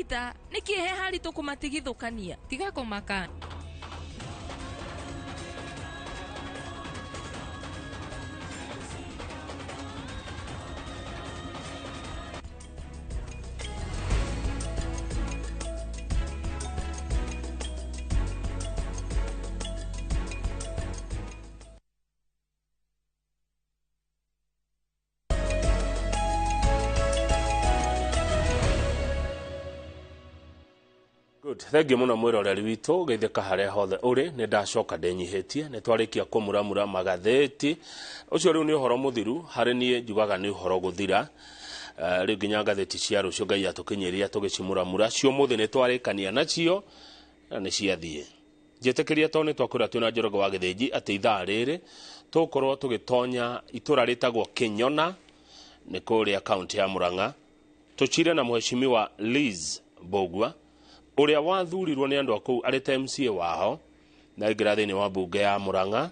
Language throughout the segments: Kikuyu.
Ta nĩkĩ he haritũ kũmatigithũkania? Tiga kũmaka. Good. Thengiũ mũno mwĩroreri witũ geithĩka harĩa hothe ũrĩ. Nĩ ndacoka ndĩnyihĩtie, nĩ twarĩkia kũmuramura magathĩti. Ũcio rĩu nĩ ũhoro mũthiru harĩ niĩ, njugaga nĩ ũhoro gũthira. Rĩu nginya ngathĩti cia rũciũ Ngai atũkinyĩria tũgĩcimuramura, cia ũmũthĩ nĩ twarĩkania nacio na nĩ ciathiĩ. Njĩtĩkĩria tondũ nĩ twakwĩra twĩna Njoroge wa Gĩthĩnji atĩ ithaa rĩrĩ tũgũkorwo tũgĩtonya itũra rĩtagwo Kĩnyona, nĩ kũrĩa kaũntĩ ya Murang'a, tũcire na Mheshimiwa Liz Mbũgua ũrĩa wathurirwo nĩ andũ a kũu arĩ ta MCA wao na aingĩra thĩinĩ wa mbunge ya Murang'a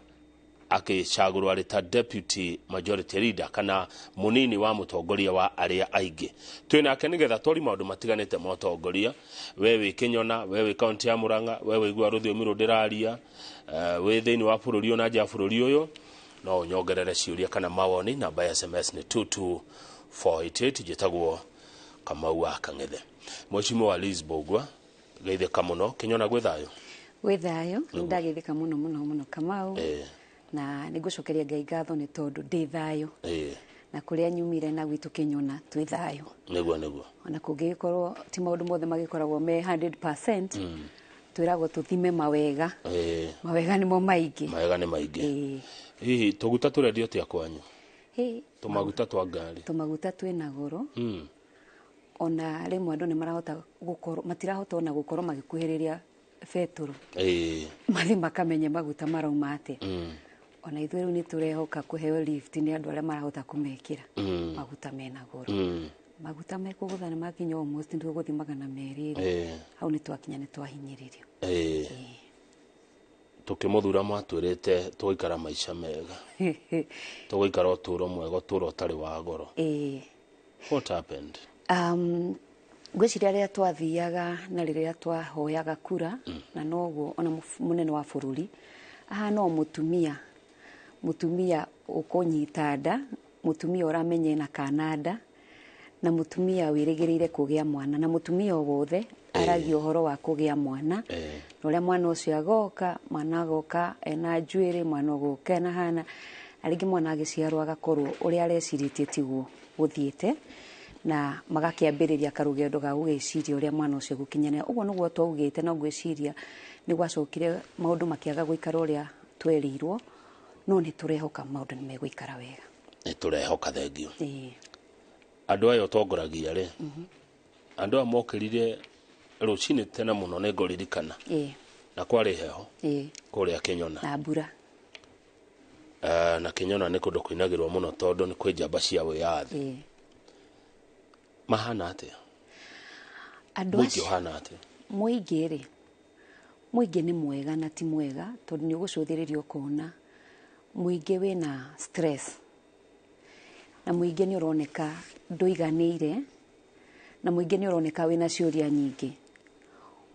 akĩcagũrwo arĩ ta deputy majority leader kana mũnini wa mũtongoria wa arĩa aingĩ. Twĩ nake nĩgetha twari maũndũ matiganĩte ma ũtongoria. We wĩ Kĩnyona, we wĩ kaũntĩ ya Murang'a, we wĩigua rũthiomi rũrũ ndĩraria, wĩ thĩinĩ wa bũrũri ũyũ na nja ya bũrũri ũyũ, no ũnyongerere ciũria kana mawoni. Namba ya SMS nĩ 22488. Njĩtagwo Kamau wa Kang'ethe. Mheshimiwa Liz Mbũgua, geithĩka mũno. Kĩnyona gwĩ thayũ? Gwĩ thayũ, nĩ ndageithĩka mũno mũno mũno, Kamau. Na nĩ ngũcokeria Ngai ngatho nĩ tondũ ndĩ thayũ. Na kũrĩa nyumire na gwitũ Kĩnyona twĩ thayũ. Nĩguo nĩguo. Ona kũngĩgĩkorwo ti maũndũ mothe magĩkoragwo me 100%, twĩragwo tũthime mawega. Mawega nĩmo maingĩ. Mawega nĩ maingĩ. Hihi tũguta tũrendio atĩa kwanyu? Hĩ, tũmaguta twa ngari. Tũmaguta twĩna goro. Ona rĩmwe andũ nĩ marahota gũkorwo matirahota ona gũkorwo magĩkuhĩrĩria betũrũ. Mathiĩ makamenye maguta marauma atĩa. Ona ithuĩ rĩu nĩ tũrehoka kũheo lift nĩ andũ arĩa marahota kũmekĩra. Maguta mena goro. Maguta mekũgũtha nĩ makinya almost nĩ tũgũthiĩ 200. Hau nĩ twakinya nĩ twahinyĩrĩrio. Tũkĩmũthura mwatwĩrĩte tũgũikara maica mega, tũgũikara ũtũũro mwega, ũtũũro ũtarĩ wa goro. What happened? Ngwĩciria rĩrĩa twathiaga na rĩrĩa twahoyaga kura, na noguo ona mũnene wa bũrũri ahana o mũtumia, mũtumia ũkũnyita nda, mũtumia ũramenya ena kana nda, na mũtumia wĩrĩgĩrĩire kũgĩa mwana, na mũtumia o wothe aragia ũhoro wa kũgĩa mwana, na ũrĩa mwana ũcio agoka, mwana agoka ena njuĩrĩ, mwana ũgoka ena hana, na rĩngĩ mwana agĩciarwo agakorwo ũrĩa arecirĩtie tiguo gũthiĩte, na magakĩambĩrĩria karũgendo ga gũgĩciria ũrĩa mwana ũcio gũkinyanĩra. Ũguo nĩguo twaugĩte, no ngwĩciria nĩ gwacokire maũndũ makĩaga gũikara ũrĩa twerĩirwo, no nĩ tũrehoka maũndũ nĩ megũikara wega. Nĩ tũrehoka, thengiũ. Andũ aya ũtongoragia rĩ, andũ aya mokĩrire rũcinĩ tene mũno, nĩ ngũririkana, na kwarĩ heho kũrĩa Kĩnyona. Na mbura. Na Kĩnyona nĩ kũndũ kũinagĩrwo mũno tondũ nĩ kwĩ njamba cia wĩyathi. Mahana atĩa? Andũ Mũingĩ acio ũhana atĩa? Mũingĩ rĩ, mũingĩ nĩ mwega na ti mwega, tondũ nĩ ũgũcũthĩrĩria ũkona mũingĩ wĩna stress, na mũingĩ nĩ ũroneka ndũiganĩire, na mũingĩ nĩ ũroneka wĩna ciũria nyingĩ.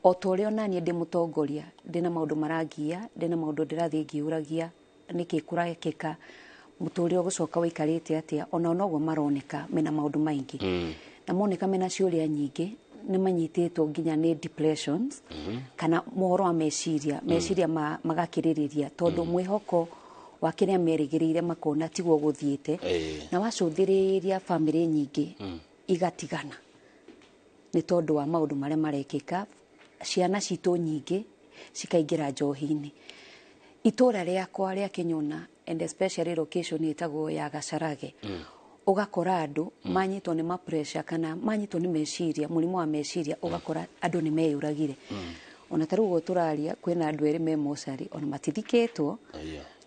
O ta ũrĩa onaniĩ ndĩ mũtongoria, ndĩna maũndũ marangia, ndĩna maũndũ ndĩrathiĩ ngĩũragia nĩkĩ kũrekĩka, mũtũrĩre ũgũcoka ũikarĩte atĩa, ona noguo maroneka mena maũndũ maingĩ. Na moneka mena ciũria nyingĩ, nĩ manyitĩtwo nginya nĩ depressions, kana mohoro wa meciria, meciria magakĩrĩrĩria, tondũ mwĩhoko wa kĩrĩa merĩgĩrĩire makona tiguo gũthiĩte. Na wacũthĩrĩria bamĩrĩ nyingĩ igatigana nĩ tondũ wa maũndũ marĩa marekĩka, ciana citũ nyingĩ cikaingĩra njohi-inĩ. Itũra rĩakwa rĩa Kĩnyona, and especially location ĩtagwo ya Gacarage, ũgakora andũ manyitwo nĩ ma pressure kana manyitwo nĩ meciria, mũrimũ wa meciria, ũgakora andũ nĩ meyũragire. Ona ta rĩu ũguo tũraria, kwĩna andũ erĩ me mocarĩ ona matithikĩtwo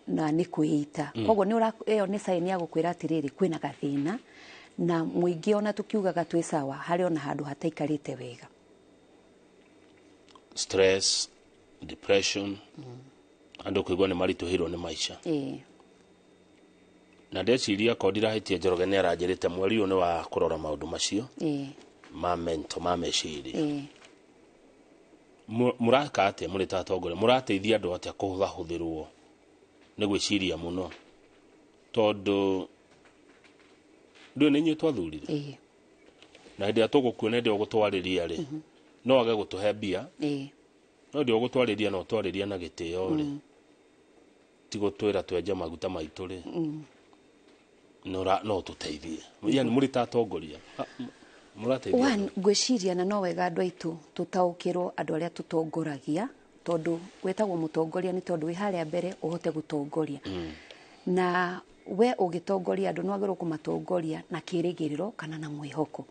na nĩ kwĩita. Koguo nĩ ĩyo nĩ sign ya gũkwĩra atĩrĩrĩ, kwĩna gathĩna, na mũingĩ ona tũkiugaga twĩ sawa, harĩ ona handũ hataikarĩte wega. Stress, depression, andũ kũigua nĩ maritũhĩirwo nĩ maica. Na ndeciria ko ndirahĩtia, Njoroge nĩ aranjĩrĩte mweri ũyũ nĩ wa kũrora maũndũ macio. Ma mental, ma meciria. Ĩĩ. Mũraka atĩa mũrĩ ta atongoria, mũrateithia andũ atĩa kũhũthahũthĩrwo nĩ gwĩciria mũno, tondũ ndũĩ nĩ inyuĩ twathurire? Ĩĩ. Na hĩndĩ ĩrĩa tũgũkuona, hĩndĩ ĩyo gũtwarĩria rĩ, no age gũtũhe mbia, no hĩndĩ ĩyo gũtwarĩria na ũtwarĩria na gĩtĩo rĩ, ti gũtwĩra twenje maguta maitũ rĩ, no ũtũteithie. Yani mũrĩ ta atongoria, mũrateithia One, andũ? Ngwĩciria na no wega andũ aitũ tũtaũkĩrwo, andũ arĩa tũtongoragia, tondũ wĩtagwo mũtongoria nĩ tondũ wĩ harĩa mbere ũhote gũtongoria, na we ũgĩtongoria andũ nĩ wagĩrĩirwo kũmatongoria na kĩrĩgĩrĩro kana na mwĩhoko,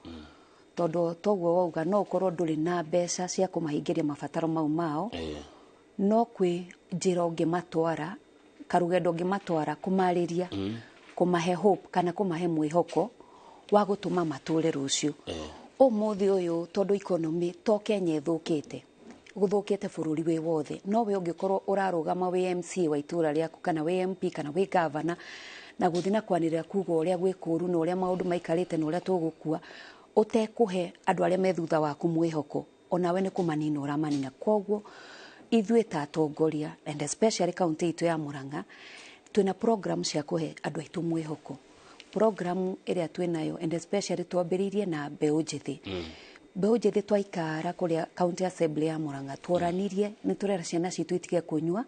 tondũ toguo wauga, no ũkorwo ndũrĩ na mbeca cia kũmahingĩria mabataro mau mao, no kwĩ njĩra ũngĩmatwara, karũgendo ũngĩmatwara, kũmarĩria, kũmahe hope kana kũmahe mwĩhoko wa gũtũma matũre rũciũ. Ũmũthĩ ũyũ, tondũ economy to Kenya ĩthũkĩte, gũthũkĩte bũrũri wĩ wothe, no we ũngĩkorwo ũrarũgama wĩ MCA wa itũra rĩaku, kana wĩ MP, kana wĩ governor, na gũthiĩ na kwanĩrĩra kuga ũrĩa gwĩ kũũru na ũrĩa maũndũ maikarĩte na ũrĩa tũgũkua, ũtekũhe andũ arĩa me thutha waku mwĩhoko, onawe nĩ kũmanina ũramanina. Koguo ithuĩ ta atongoria, and especially kaunti itũ ya Murang'a, twĩna program cia kũhe andũ aitũ mwĩhoko. Program ĩrĩa twĩnayo, and especially twambĩrĩirie na mbeũ njĩthĩ. Mbeũ njĩthĩ twaikara kũrĩa county assembly ya Murang'a, tworanirie nĩ tũrera ciana citũ itige kũnyua,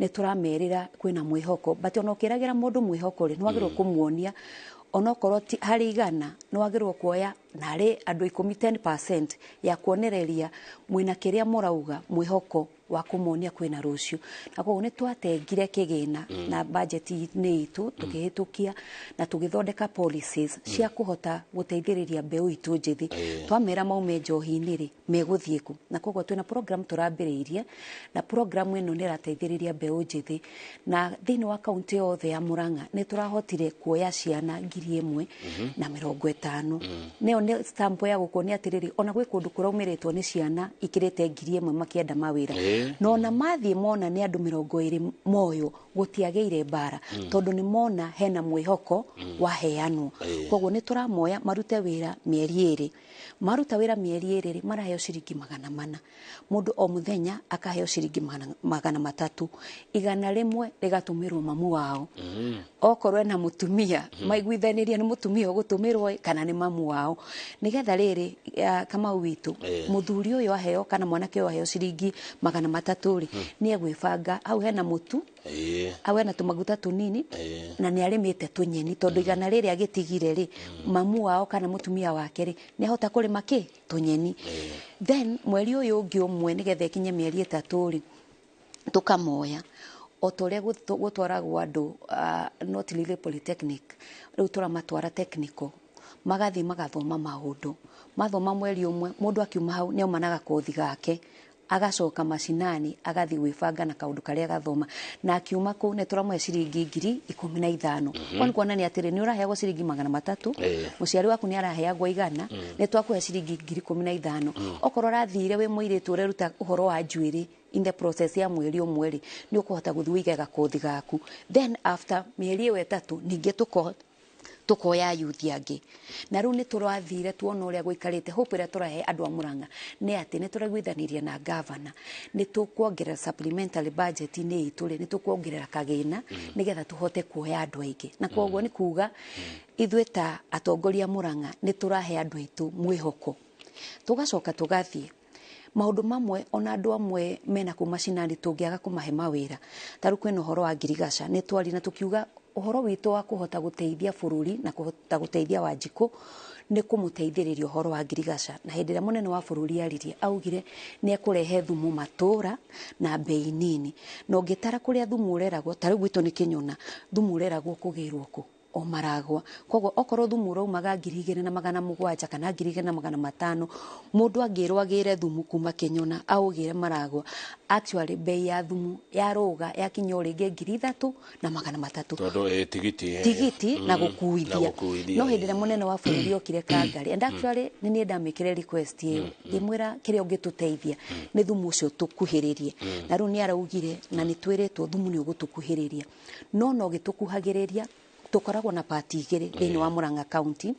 nĩ tũramerĩra kwĩna mwĩhoko, but ona ũkĩragĩra mũndũ mwĩhoko rĩ, nĩ wagĩrĩirwo kũmuonia onokorwo ti harĩ 100, nĩ wagĩrĩirwo kuoya narĩ andũ 10, 10% ya kuonereria mwĩna kĩrĩa mũrauga, mwĩhoko wa kũmonia kwĩna rũciũ. Na koguo nĩ twatengire kĩgĩna na budget-inĩ itũ, tũkĩhĩtũkia na tũgĩthondeka policies cia kũhota gũteithĩrĩria mbeũ itũ njĩthĩ. Twamera maume njohi-inĩ rĩ, megũthiĩ kũ? Na koguo twĩna program tũrambĩrĩirie, na program ĩno nĩ ĩrateithĩrĩria mbeũ njĩthĩ, na thĩinĩ wa kaunti yothe ya Murang'a nĩ tũrahotire kuoya ciana 1,050. Nĩyo nĩ stamp ya gũkuonia atĩrĩrĩ, ona gwĩ kũndũ kũraumĩrĩtwo nĩ ciana ikĩrĩte 1,000 makĩenda mawĩra, na ona mathiĩ mona nĩ andũ 20 moyo, gũtiagĩire mbara, tondũ nĩ mona hena mwĩhoko waheanwo. Koguo nĩ tũramoya marute wĩra mĩeri 2. Maruta wĩra mĩeri 2 rĩ, maraheo ciringi 400 mũndũ o mũthenya, akaheo ciringi 300, 100 rĩgatũmĩrwo mamu wao, okorwo ena mũtumia, maiguithanĩrie nĩ mũtumia ũgũtũmĩrwo kana nĩ mamu wao, nĩgetha rĩrĩ Kamau witũ, mũthuri ũyũ aheo kana mwanake ũyũ aheo ciringi 300 rĩ, nĩ egwĩbanga hau hena mũtu, hau hena tũmaguta tũnini, na nĩ arĩmĩte tũnyeni, tondũ 100 rĩrĩ agĩtigire rĩ, mamu wao kana mũtumia wake rĩ, nĩ ahota kũrĩma kĩ tũnyeni. Then mweri ũyũ ũngĩ ũmwe, nĩgetha ĩkinye mĩeri 3 rĩ, tũkamoya o ta ũrĩa gũtwaragwo andũ not really polytechnic, rĩu tũramatwara technical, magathiĩ magathoma maũndũ. Mathoma mweri ũmwe, mũndũ akiuma hau nĩ auma na gakothi gake, agacoka macinani, agathiĩ gwĩbanga na kaũndũ karĩa gathoma. Na akiuma kũu nĩ tũramũhe ciringi 15,000. Kwa nĩ kuonania atĩrĩ, nĩ ũraheagwo ciringi 300, mũciari waku nĩ araheagwo 100, nĩ twakũhe ciringi 15,000. Okorwo ũrathire wĩ mũirĩtu ũreruta ũhoro wa njuĩrĩ, in the process ya mweri ũmwe rĩ, nĩ ũkũhota gũthiĩ ũige gakothi gaku. Then after mĩeri ĩyo 3, ningĩ tũkoya yuthi angĩ. Na rĩu nĩ tũrathire tuona ũrĩa gũikarĩte. Hope ĩrĩa tũrahe andũ a Murang'a nĩ atĩ nĩ tũraiguithanĩria na gavana, nĩ tũkuongerera supplementary budget-inĩ itũ rĩ, nĩ tũkuongerera kagĩna nĩgetha tũhote kuoya andũ aingĩ. Na koguo nĩ kuga ithuĩ ta atongoria a Murang'a nĩ tũrahe andũ aitũ mwĩhoko. Tũgacoka tũgathiĩ maũndũ mamwe, ona andũ amwe mena kũu macinani tũngĩaga kũmahe mawĩra, ta rĩu kwĩna ũhoro wa ngirigaca, nĩ twari na tũkiuga ũhoro witũ wa kũhota gũteithia bũrũri na kũhota gũteithia Wanjikũ nĩ kũmũteithĩrĩria ũhoro wa ngirigaca. Na hĩndĩ ĩrĩa mũnene wa bũrũri aririe, augire nĩ ekũrehe thumu matũra na mbei nini. Na ũngĩtara kũrĩa thumu ũreragwo, ta rĩu gwitũ nĩ Kĩnyona, thumu ũreragwo kũgĩrwo kũ o maragwa. Koguo okorwo thumu ũraumaga 2700 kana 2500, mũndũ angĩrwo agĩre thumu kuma Kĩnyona aũgĩre maragwa, actually bei ya thumu yarũga yakinya o rĩngĩ 3300. Tondũ tigiti Tigiti na gũkuithia. Na gũkuithia. No hĩndĩ ĩrĩa mũnene wa bũrũri okire Kangari, and actually nĩ niĩ ndamĩkĩre request ĩyo, ngĩmwĩra kĩrĩa ũngĩtũteithia nĩ thumu ũcio tũkuhĩrĩrie. Na rĩu nĩ araugire na nĩ twĩrĩtwo thumu nĩ ũgũtũkuhĩrĩria, no gĩtũkuhagĩrĩria. Tũkoragwo na pati igĩrĩ thĩinĩ wa Murang'a County.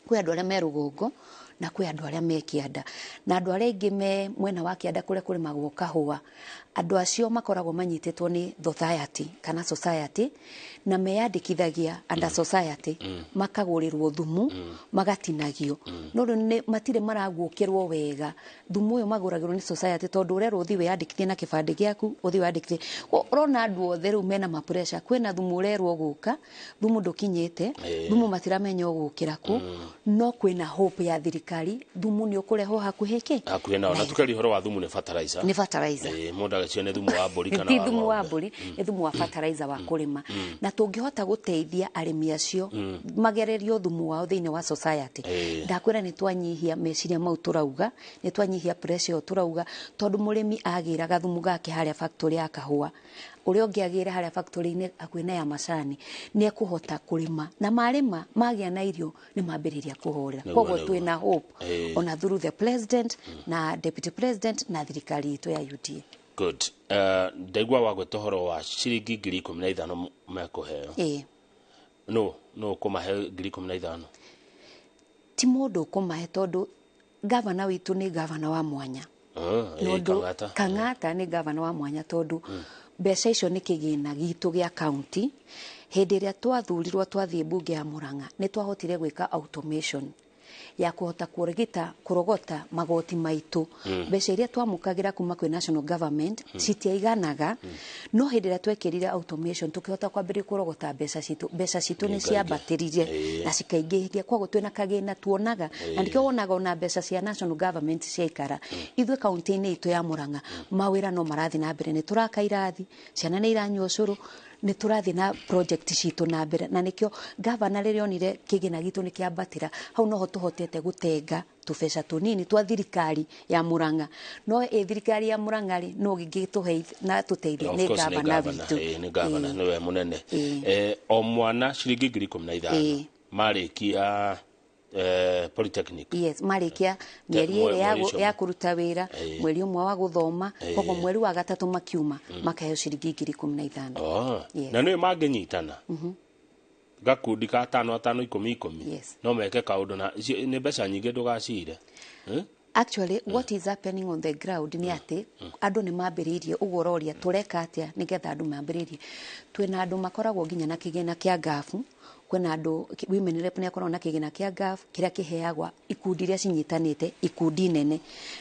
Kwĩ andũ arĩa me rũgongo na kwĩ andũ arĩa me kĩanda, na andũ arĩa aingĩ me mwena wa kĩanda kũrĩa kũrĩmagwo kahũa, andũ acio makoragwo manyitĩtwo nĩ society kana society, na meyandĩkithagia under society, makagũrĩrwo thumu, magatinagio. No rĩu matirĩ maraguũkĩrwo wega. Thumu ũyũ magũragĩrwo nĩ society, tondũ ũrerwo ũthiĩ wĩyandĩkithie na kĩbandĩ gĩaku, ũthiĩ wĩyandĩkithie. Ũrona andũ othe rĩu mena ma pressure. Kwĩna thumu ũrerwo gũka, thumu ndũkinyĩte, thumu matiramenya ũgũkĩra kũ, no kwĩna hope ya thirikari, thumu nĩ ũkũrehwo hakuhĩ kĩ hakuhĩ nao. Na tukeria ũhoro wa thumu nĩ fertilizer. Nĩ fertilizer. Ĩĩ, mũndũ agĩciria nĩ thumu wa mbũri kana ti wa thumu wa ng'ombe. mbũri, nĩ thumu wa fertilizer wa kũrĩma. Na tũngĩhota gũteithia arĩmi acio magererio thumu wao thĩinĩ wa society, ndakwĩra nĩ twanyihia meciria mau tũrauga, nĩ twanyihia pressure ĩyo tũrauga, tondũ mũrĩmi agĩraga thumu gake harĩa factory ya kahũa, ũrĩa ũngĩ agĩra harĩa factory-inĩ hakuhĩ na ya macani, nĩ ekũhota kũrĩma, na marĩma magĩa na irio nĩ mambĩrĩria kũhorera. Koguo twĩna hope ona through the president na deputy president na thirikari itũ ya UDA. Good. Ndaigua wagweta ũhoro wa ciringi 15,000 mekũheo. No kũmahe 15,000? Ti mũndũ ũkũmahe, tondũ gavana witũ nĩ gavana wa mwanya. Nĩ ũndũ Kang'ata. Kang'ata nĩ gavana wa mwanya, tondũ mbeca icio nĩ kĩgĩna gitũ gĩa kaunti. Hĩndĩ ĩrĩa twathurirwo twathiĩ mbunge ya Murang'a, nĩ twahotire gwĩka automation ya kũhota kũrigita kũrogota magoti maitũ. Mbeca iria twamũkagĩra kuma kwĩ national government citiaiganaga, no hĩndĩ ĩrĩa twekĩrire automation tũkĩhota kwambĩrĩria kũrogota mbeca citũ, mbeca citũ nĩ Nĩikaingĩ. ciambatĩrire na cikaingĩhia. Koguo twĩna kagĩna tuonaga, na nĩkĩo wonaga ona mbeca cia national government ciaikara, ithuĩ kaunti-inĩ itũ ya Murang'a mawĩra no marathiĩ na mbere, nĩ tũraka irathi, ciana nĩ iranyua ũcũrũ, nĩ tũrathiĩ na project citũ na mbere. Na nĩkĩo gavana rĩrĩa onire kĩgĩna gitũ nĩ kĩambatĩra, hau noho tũhotete gũtenga tũbeca tũnini twa thirikari ya Murang'a. No ĩ thirikari ya Murang'a rĩ, no gĩgĩtũhe na tũteithie Of nĩ course, nĩ gavana gavana, witũ. Nĩ gavana, nĩwe mũnene. O mwana ciringi 15,000 marĩkia polytechnic. Yes, marĩkia mĩeri ĩrĩ mweri ũcio ya kũruta wĩra, mweri ũmwe wa gũthoma, koguo mweri wa gatatũ makiuma makaheo ciringi 15,000. Oh. Yes. Na nĩwe mangĩnyitana gakundi ka atano atano, ikũmi ikũmi, no meke kaũndũ na icio nĩ mbeca nyingĩ, ndũgacire. Eh? Actually, what is happening on the ground nĩ atĩ andũ nĩ mambĩrĩirie ũguo. Ũroria tũreka atĩa nĩgetha andũ mambĩrĩrie. Twĩna andũ makoragwo nginya na kĩgĩna kĩa ngabu. Kwĩna andũ, women rep nĩ akoragwo na kĩgĩna kĩa ngabu kĩrĩa kĩheagwa ikundi iria cinyitanĩte, ikundi nene,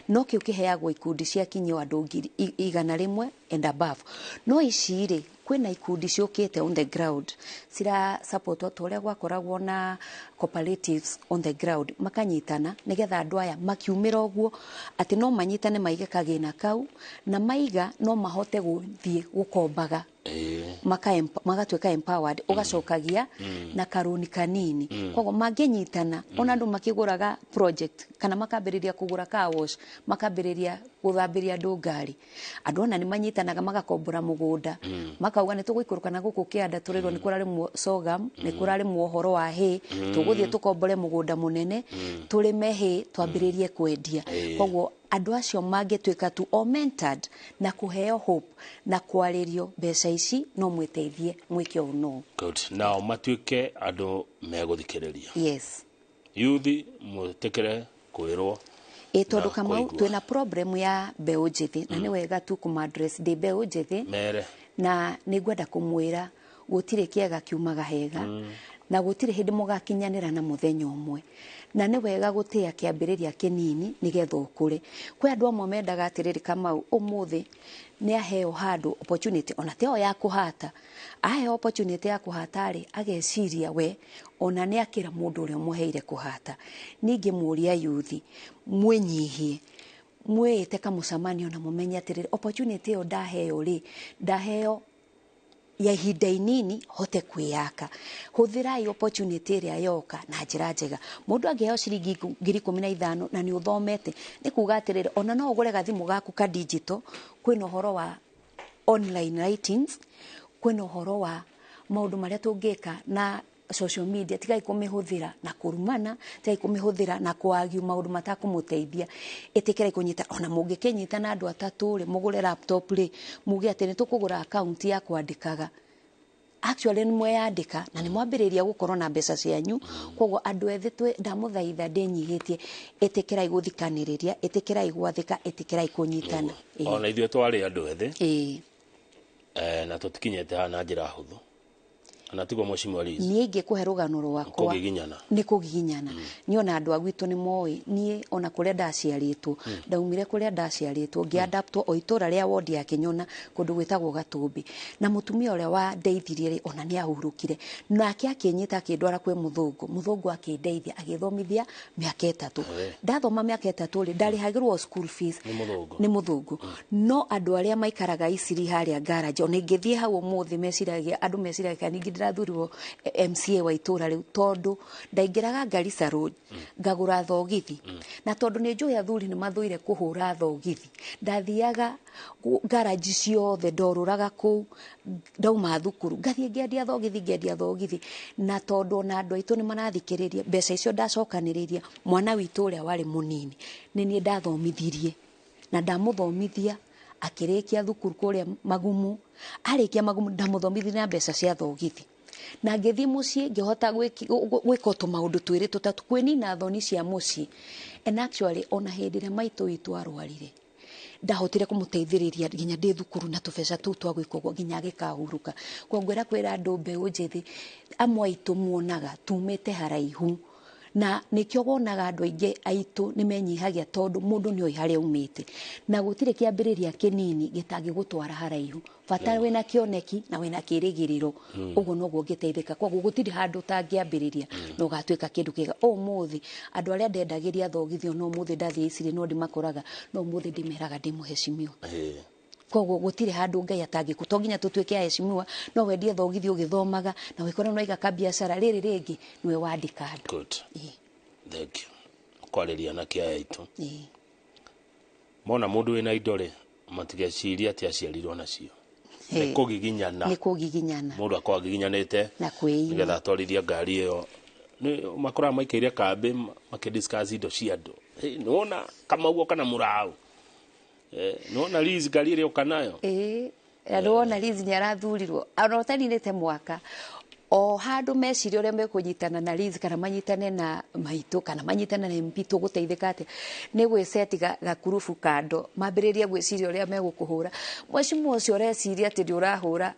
no kĩu kĩheagwo ikundi cia kinyio andũ 100 and above. No ici rĩ, kwĩna ikundi ciũkĩte on the ground cira support ta ũrĩa gwakoragwo na cooperatives on the ground, makanyitana nĩgetha andũ aya makiumĩra ũguo atĩ no manyitane maige kagĩna kau, na maiga no mahote gũthiĩ gũkombaga, magatuĩka empowered, ũgacokagia na karũni kanini. Koguo mangĩnyitana, ona andũ makĩgũraga project kana makambĩrĩria kũgũra car wash, makambĩrĩria gũthambĩria andũ ngari, andũ ona nĩ manyitanaga magakombora mũgũnda, makauga nĩ tũgũikũrũka na gũkũ kĩanda, tũrĩrwo nĩ kũrarĩmwo sorghum, nĩ kũrarĩmwo ũhoro wa hay, tũgũthiĩ tũkombore mũgũnda mũnene, tũrĩme hay, twambĩrĩrie kwendia. Koguo andũ acio mangĩtuĩka tu o mentored na kũheo hope na kwarĩrio, mbeca ici no mwĩteithie mwĩke ũũ no. Good. Nao matuĩke andũ megũthikĩrĩria. Yes. Yuthi mwĩtĩkĩre kwĩrwo Ĩ, tondũ na Kamau, kũigua. twĩna problem ya mbeũ njĩthĩ, na nĩ wega tu kũma-address. Ndĩ mbeũ njĩthĩ mere. Na nĩ ngwenda kũmwĩra gũtirĩ kĩega kiumaga hega, na gũtirĩ hĩndĩ mũgakinyanĩra na mũthenya ũmwe, na nĩ wega gũtĩa kĩambĩrĩria kĩnini nĩgetha ũkũre. Kwĩ andũ amwe mendaga atĩrĩrĩ, Kamau, ũmũthĩ nĩ aheo handũ opportunity, ona te ĩyo ya kũhata, aheo opportunity ya kũhata rĩ, ageciria we ona nĩ akĩra mũndũ ũrĩa ũmũheire kũhata. Ningĩ mũria yuthi mwĩnyihie, mwĩĩte kamũcemanio na mũmenye atĩrĩrĩ, opportunity ĩyo ndaheo rĩ, ndaheo ya ihinda inini hote kwĩyaka. Hũthĩrai opportunity ĩrĩa yoka na njĩra njega. Mũndũ angĩheo ciringi 15,000 na nĩ ũthomete, nĩ kuga atĩrĩrĩ, ona no ũgũre gathimũ gaku ka digital. Kwĩna ũhoro wa online writings, kwĩna ũhoro wa maũndũ marĩa tũngĩka na social media. Tigai kũmĩhũthĩra na kũrumana, tigai kũmĩhũthĩra na kũagiu maũndũ matakũmũteithia. Ĩtĩkĩrai kũnyita, ona mũngĩkĩnyita na andũ atatũ rĩ, mũgũre laptop rĩ, muge atĩ nĩ tũkũgũra account ya kwandĩkaga. Actually nĩ mweyandĩka na nĩ mwambĩrĩria gũkorwo na mbeca cianyu. Koguo andũ ethĩ ndamũthaitha ndĩnyihĩtie, ĩtĩkĩrai gũthikanĩrĩria, ĩtĩkĩrai gwathĩka, ĩtĩkĩrai kũnyitana. Ona ithuĩ twarĩ andũ ethĩ na tũtikinyĩte haha na njĩra hũthũ. Na tiguo Mheshimiwa Liz? Niĩ ingĩkũhe rũgano rwakwa nĩ kũgiginyana. Niĩ ona andũ a gwitũ nĩ moĩ, niĩ ona kũrĩa ndaciarĩtwo, ndaumire kũrĩa ndaciarĩtwo, ngĩadaptwo o itũra rĩa wodi ya Kĩnyona kũndũ gwĩtagwo Gatũmbĩ. Na mũtumia ũrĩa wandeithirie rĩ, ona nĩ ahurũkire. Nake akĩnyita akĩndwara kwĩ mũthũngũ, mũthũngũ akĩndeithia agĩthomithia mĩaka 3. Ndathoma mĩaka 3 rĩ, ndarĩhagĩrwo school fees nĩ mũthũngũ. No andũ arĩa maikaraga Isiri harĩa garage, ona ingĩthiĩ hau ũmũthĩ meciragia, andũ meciragia kana ningĩ ndĩrathurirwo MCA wa itũra rĩu, tondũ ndaingĩraga Garissa Road ngagũra thogithi. Na tondũ nĩ njũĩ athuri nĩ mathũire kũhũra thogithi, ndathiaga garage ciothe, ndorũraga kũu, ndauma thukuru ngathiĩ ngĩendia thogithi, ngĩendia thogithi. Na tondũ ona andũ aitũ nĩ marathikĩrĩria, mbeca icio ndacokanĩrĩria, mwana witũ ũrĩa warĩ mũnini nĩ niĩ ndathomithirie, na ndamũthomithia akĩrĩkia thukuru kũrĩa Magumu. Arĩkia Magumu ndamũthomithia na mbeca cia thogithi. Na ngĩthiĩ mũciĩ ngĩhota gwĩka tũmaũndũ twĩrĩ tũtatũ kwĩnina thoni cia mũciĩ. And actually ona hĩndĩ ĩrĩa maitũ witũ arwarire, ndahotire kũmũteithĩrĩria nginya ndĩ thukuru na tũbeca tũu twa gwĩka ũguo nginya agĩkahurũka. Koguo ngwĩra kwĩra andũ mbeũ njĩthĩ, amwe aitũ muonaga tumĩte haraihu, na nĩkĩo wonaga andũ aingĩ aitũ nĩ menyihagia, tondũ mũndũ nĩ oĩ harĩa aumĩte, na gũtirĩ kĩambĩrĩria kĩnini gĩtangĩgũtwara haraihu. Bata wĩna kĩoneki na wĩna kĩrĩgĩrĩro, ũguo noguo ũngĩteithĩka. Koguo gũtirĩ handũ ũtangĩambĩrĩria na ũgatuĩka kĩndũ kĩega. Ũmũthĩ andũ arĩa ndendagĩria thogithi, ona ũmũthĩ ndathiĩ Isiri no ndĩmakoraga, no ũmũthĩ ndĩmeraga ndĩ mũheshimiwa. Koguo gũtirĩ handũ Ngai atangĩkũ, to nginya tũtuĩke aheshimiwa, no wendie thogithi ũgĩthomaga na wĩkore no waiga kabiacara rĩrĩ rĩngĩ nĩwe wandĩka andũ. Good. Thank you. Kwarĩria na kĩaya aitũ. Mona mũndũ wĩna indo rĩ, matigecirie atĩ aciarirwo nacio. Nĩ kũgiginyana. Nĩ kũgiginyana. Mũndũ akorwo agiginyanĩte na kwĩima nĩgetha atwarithie ngari ĩyo. Nĩ makoraga maikaire kambĩ makĩdiscuss indo cia andũ. Nĩwona Kamau kana Mũraũ? Nĩwona Liz ngari ĩrĩa ũka nayo? Nĩwona Liz nĩ arathurirwo ona ũtaninĩte mwaka. O handũ meciria ũrĩa mekũnyitana na Liz kana manyitane na maitũ kana manyitane na MP tũgũteithĩka atĩa, nĩ gwĩceti gakurubu kando mambĩrĩrie gwĩciria ũrĩa megũkũhũra. Mheshimiwa ũcio ũreciria atĩ nĩ ũrahũra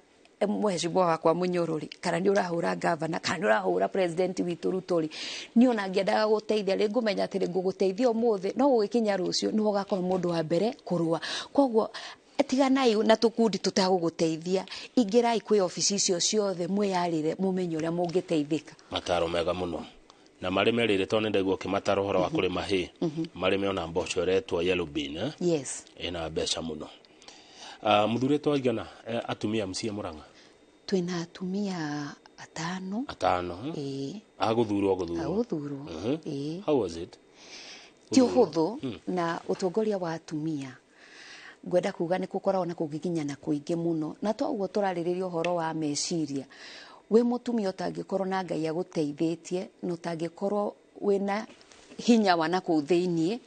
mheshimiwa wakwa Mũnyũrũri, kana nĩ ũrahũra gavana, kana nĩ ũrahũra president witũ Ruto rĩ, niĩ ona ngĩendaga gũteithia rĩ, ngũmenya atĩ ngũgũteithia ũmũthĩ, no gũgĩkinya rũciũ nĩwe ũgakorwo mũndũ wa mbere kũrũa. Koguo tiganai na tũkundi tũtagũgũteithia, ingĩrai kwĩ obici icio ciothe, mwĩyarĩre mũmenye ũrĩa mũngĩteithĩka. Mataro mega mũno. Na marĩme rĩrĩ, tondũ nĩndaigua ũkĩmatara ũhoro wa kũrĩma hĩ, marĩme ona mboco ĩretwo yellow bean, Yes. ĩna mbeca mũno. Mũthurĩtwo aigana atumia MCA Murang'a? Twĩna atumia 5. 5? Agũthurwo gũthurwo. Agũthurwo. How was it? Ti ũhũthũ na ũtongoria wa atumia ngwenda kuga nĩ gũkoragwo na kũgiginyana kũingĩ mũno, na toguo tũrarĩrĩria ũhoro wa meciria. Wĩ mũtumia ũtangĩkorwo na Ngai agũteithĩtie, na ũtangĩkorwo wĩna hinya wa nakũu thĩiniĩ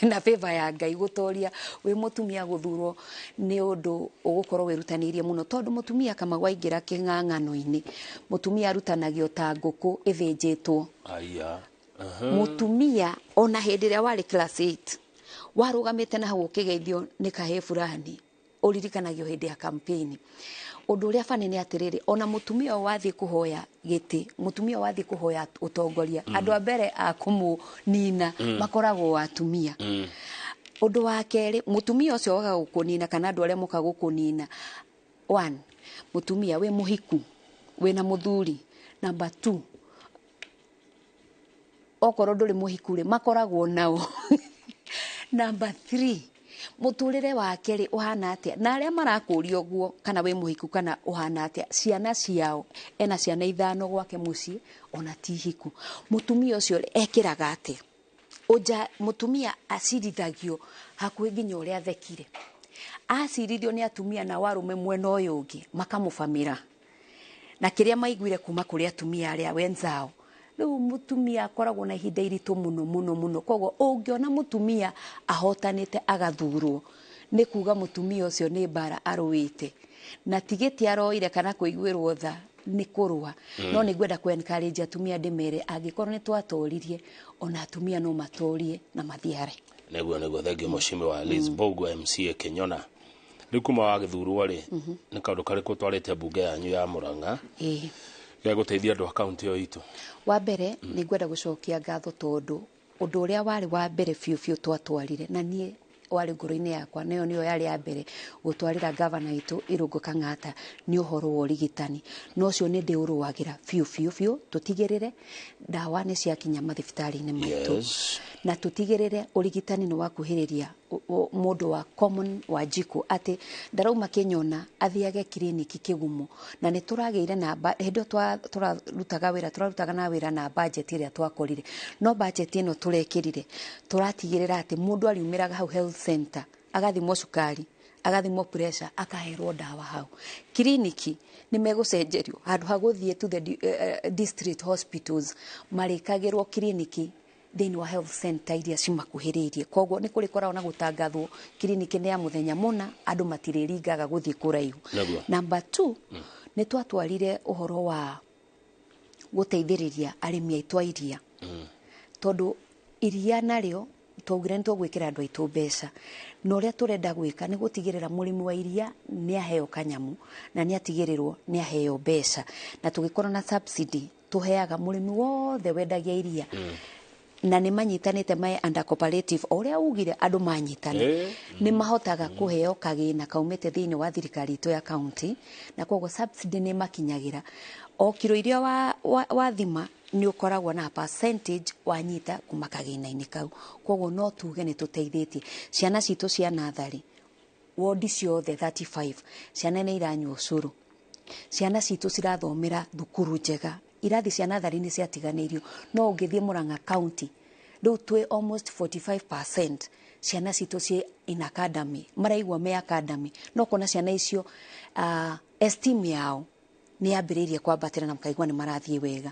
na favor ya Ngai gũtoria, wĩ mũtumia gũthurwo nĩ ũndũ ũgũkorwo wĩrutanĩirie mũno, tondũ mũtumia Kamau aingĩra kĩng'ang'ano-inĩ, mũtumia arutanagio ta ngũkũ ĩthĩnjĩtwo. Aya. Mũtumia ona hĩndĩ ĩrĩa warĩ class 8 warũgamĩte na hau ũkĩgeithio nĩ kahĩĩ fulani, ũririkanagio hĩndĩ ya campaign. Ũndũ ũrĩa bani nĩ atĩrĩrĩ, ona mũtumia ũyũ wathiĩ kũhoya gĩtĩ, mũtumia ũyũ wathiĩ kũhoya ũtongoria, andũ a mbere a kũmũnina makoragwo atumia. Ũndũ wa kerĩ, mũtumia ũcio waga gũkũnina kana andũ arĩa moka gũkũnina, 1, mũtumia wĩ mũhiku, wĩna mũthuri. Number 2, okorwo ndũrĩ mũhiku rĩ, makoragwo nao. Number 3, mũtũrĩre wake rĩ ũhana atĩa, na arĩa marakũria ũguo kana wĩ mũhiku kana ũhana atĩa, ciana ciao, ena ciana 5 gwake mũciĩ, ona ti hiku. Mũtumia ũcio rĩ, ekĩraga atĩa? Ũnja mũtumia acirithagio hakuhĩ nginya ũrĩa athekire. Acirithio nĩ atumia na warũme mwena ũyũ ũngĩ makamũbamĩra, na kĩrĩa maiguire kuma kũrĩ atumia arĩa wenzao. Rĩu mũtumia akoragwo na ihinda iritũ mũno mũno mũno. Koguo ũngĩona mũtumia ahotanĩte agathurwo, nĩ kuga mũtumia ũcio nĩ mbara arũĩte, na ti gĩtĩ aroire kana kũiguĩrwo tha Nĩ kũrũa, no nĩ ngwenda kũ encourage atumia, ndĩmere angĩkorwo nĩ twatoririe, ona atumia no matorie na mathiare. Nĩguo, thengiũ, Mheshimiwa Liz Mbugua, MCA Kĩnyona. Rĩu kuma wagĩthurwo rĩ, nĩ kaũndũ karĩkũ twarĩte mbunge yanyu ya Murang'a gĩa gũteithia andũ a kaunti ĩyo itũ? Wa mbere, nĩ ngwenda gũcokia ngatho tondũ ũndũ ũrĩa warĩ wa mbere biũ biũ twatwarire na niĩ warĩ ngoro-inĩ yakwa, nayo nĩyo yarĩ ya mbere gũtwarĩra gavana witũ Irũngũ Kang'ata, nĩ ũhoro wa ũrigitani. Na ũcio nĩ ndĩũrũagĩra biũ biũ biũ, tũtigĩrĩre ndawa nĩ ciakinya mathibitarĩ-inĩ maitũ na tũtigĩrĩre ũrigitani nĩ wakuhĩrĩria mũndũ wa common wa njikũ, atĩ ndarauma Kĩnyona athiage kiriniki Kĩgumo. Na nĩ tũragĩire na hĩndĩ ĩyo tũrarutaga wĩra, tũrarutaga na wĩra na budget ĩrĩa twakorire, no budget ĩno tũrekĩrire tũratigĩrĩra atĩ mũndũ ariumĩraga hau health center agathimwo cukari, agathimwo pressure, akaherwo ndawa hau kiriniki. Nĩ megũcenjerio handũ ha gũthiĩ to the district hospitals, marĩkagĩrwo kiriniki thĩinĩ wa health center iria cimakuhĩrĩirie. Koguo nĩ kũrĩkoragwo na gũtangathwo kiriniki nĩ ya mũthenya mũna, andũ matirĩringaga gũthiĩ kũraihu. Number two, nĩ twatwarire ũhoro wa gũteithĩrĩria arĩmi aitũ a iria, tondũ iria narĩo twaugire nĩ tũgwĩkĩra andũ aitũ mbeca, na ũrĩa tũrenda gwĩka nĩ gũtigĩrĩra mũrĩmi wa iria nĩ aheo kanyamu na nĩ atigĩrĩrwo nĩ aheo mbeca, na tũgĩkorwo na subsidy tũheaga mũrĩmi wothe wendagia iria, na nĩ manyitanĩte mae under cooperative, o ũrĩa ugire andũ manyitana nĩ mahotaga kũheo kagĩna kaumĩte thĩinĩ wa thirikari itũ ya county, na koguo subsidy nĩ makinyagĩra o kiro iria wathima nĩ ũkoragwo na percentage wanyita kuma kagĩna-inĩ kau. Koguo no tuge nĩ tũteithĩtie ciana citũ cia natharĩ, wondi ciothe 35 ciana nĩ iranyua ũcũrũ, ciana citũ cirathomera thukuru njega. Irathi cia natharĩ nĩ ciatiganĩirio, no ũngĩthiĩ Murang'a County rĩu twĩ almost 45% ciana citũ ciĩ in academy, maraigua me academy. No kuona ciana icio esteem yao nĩ yambĩrĩirie kwambatĩra na makaigua nĩ marathiĩ wega.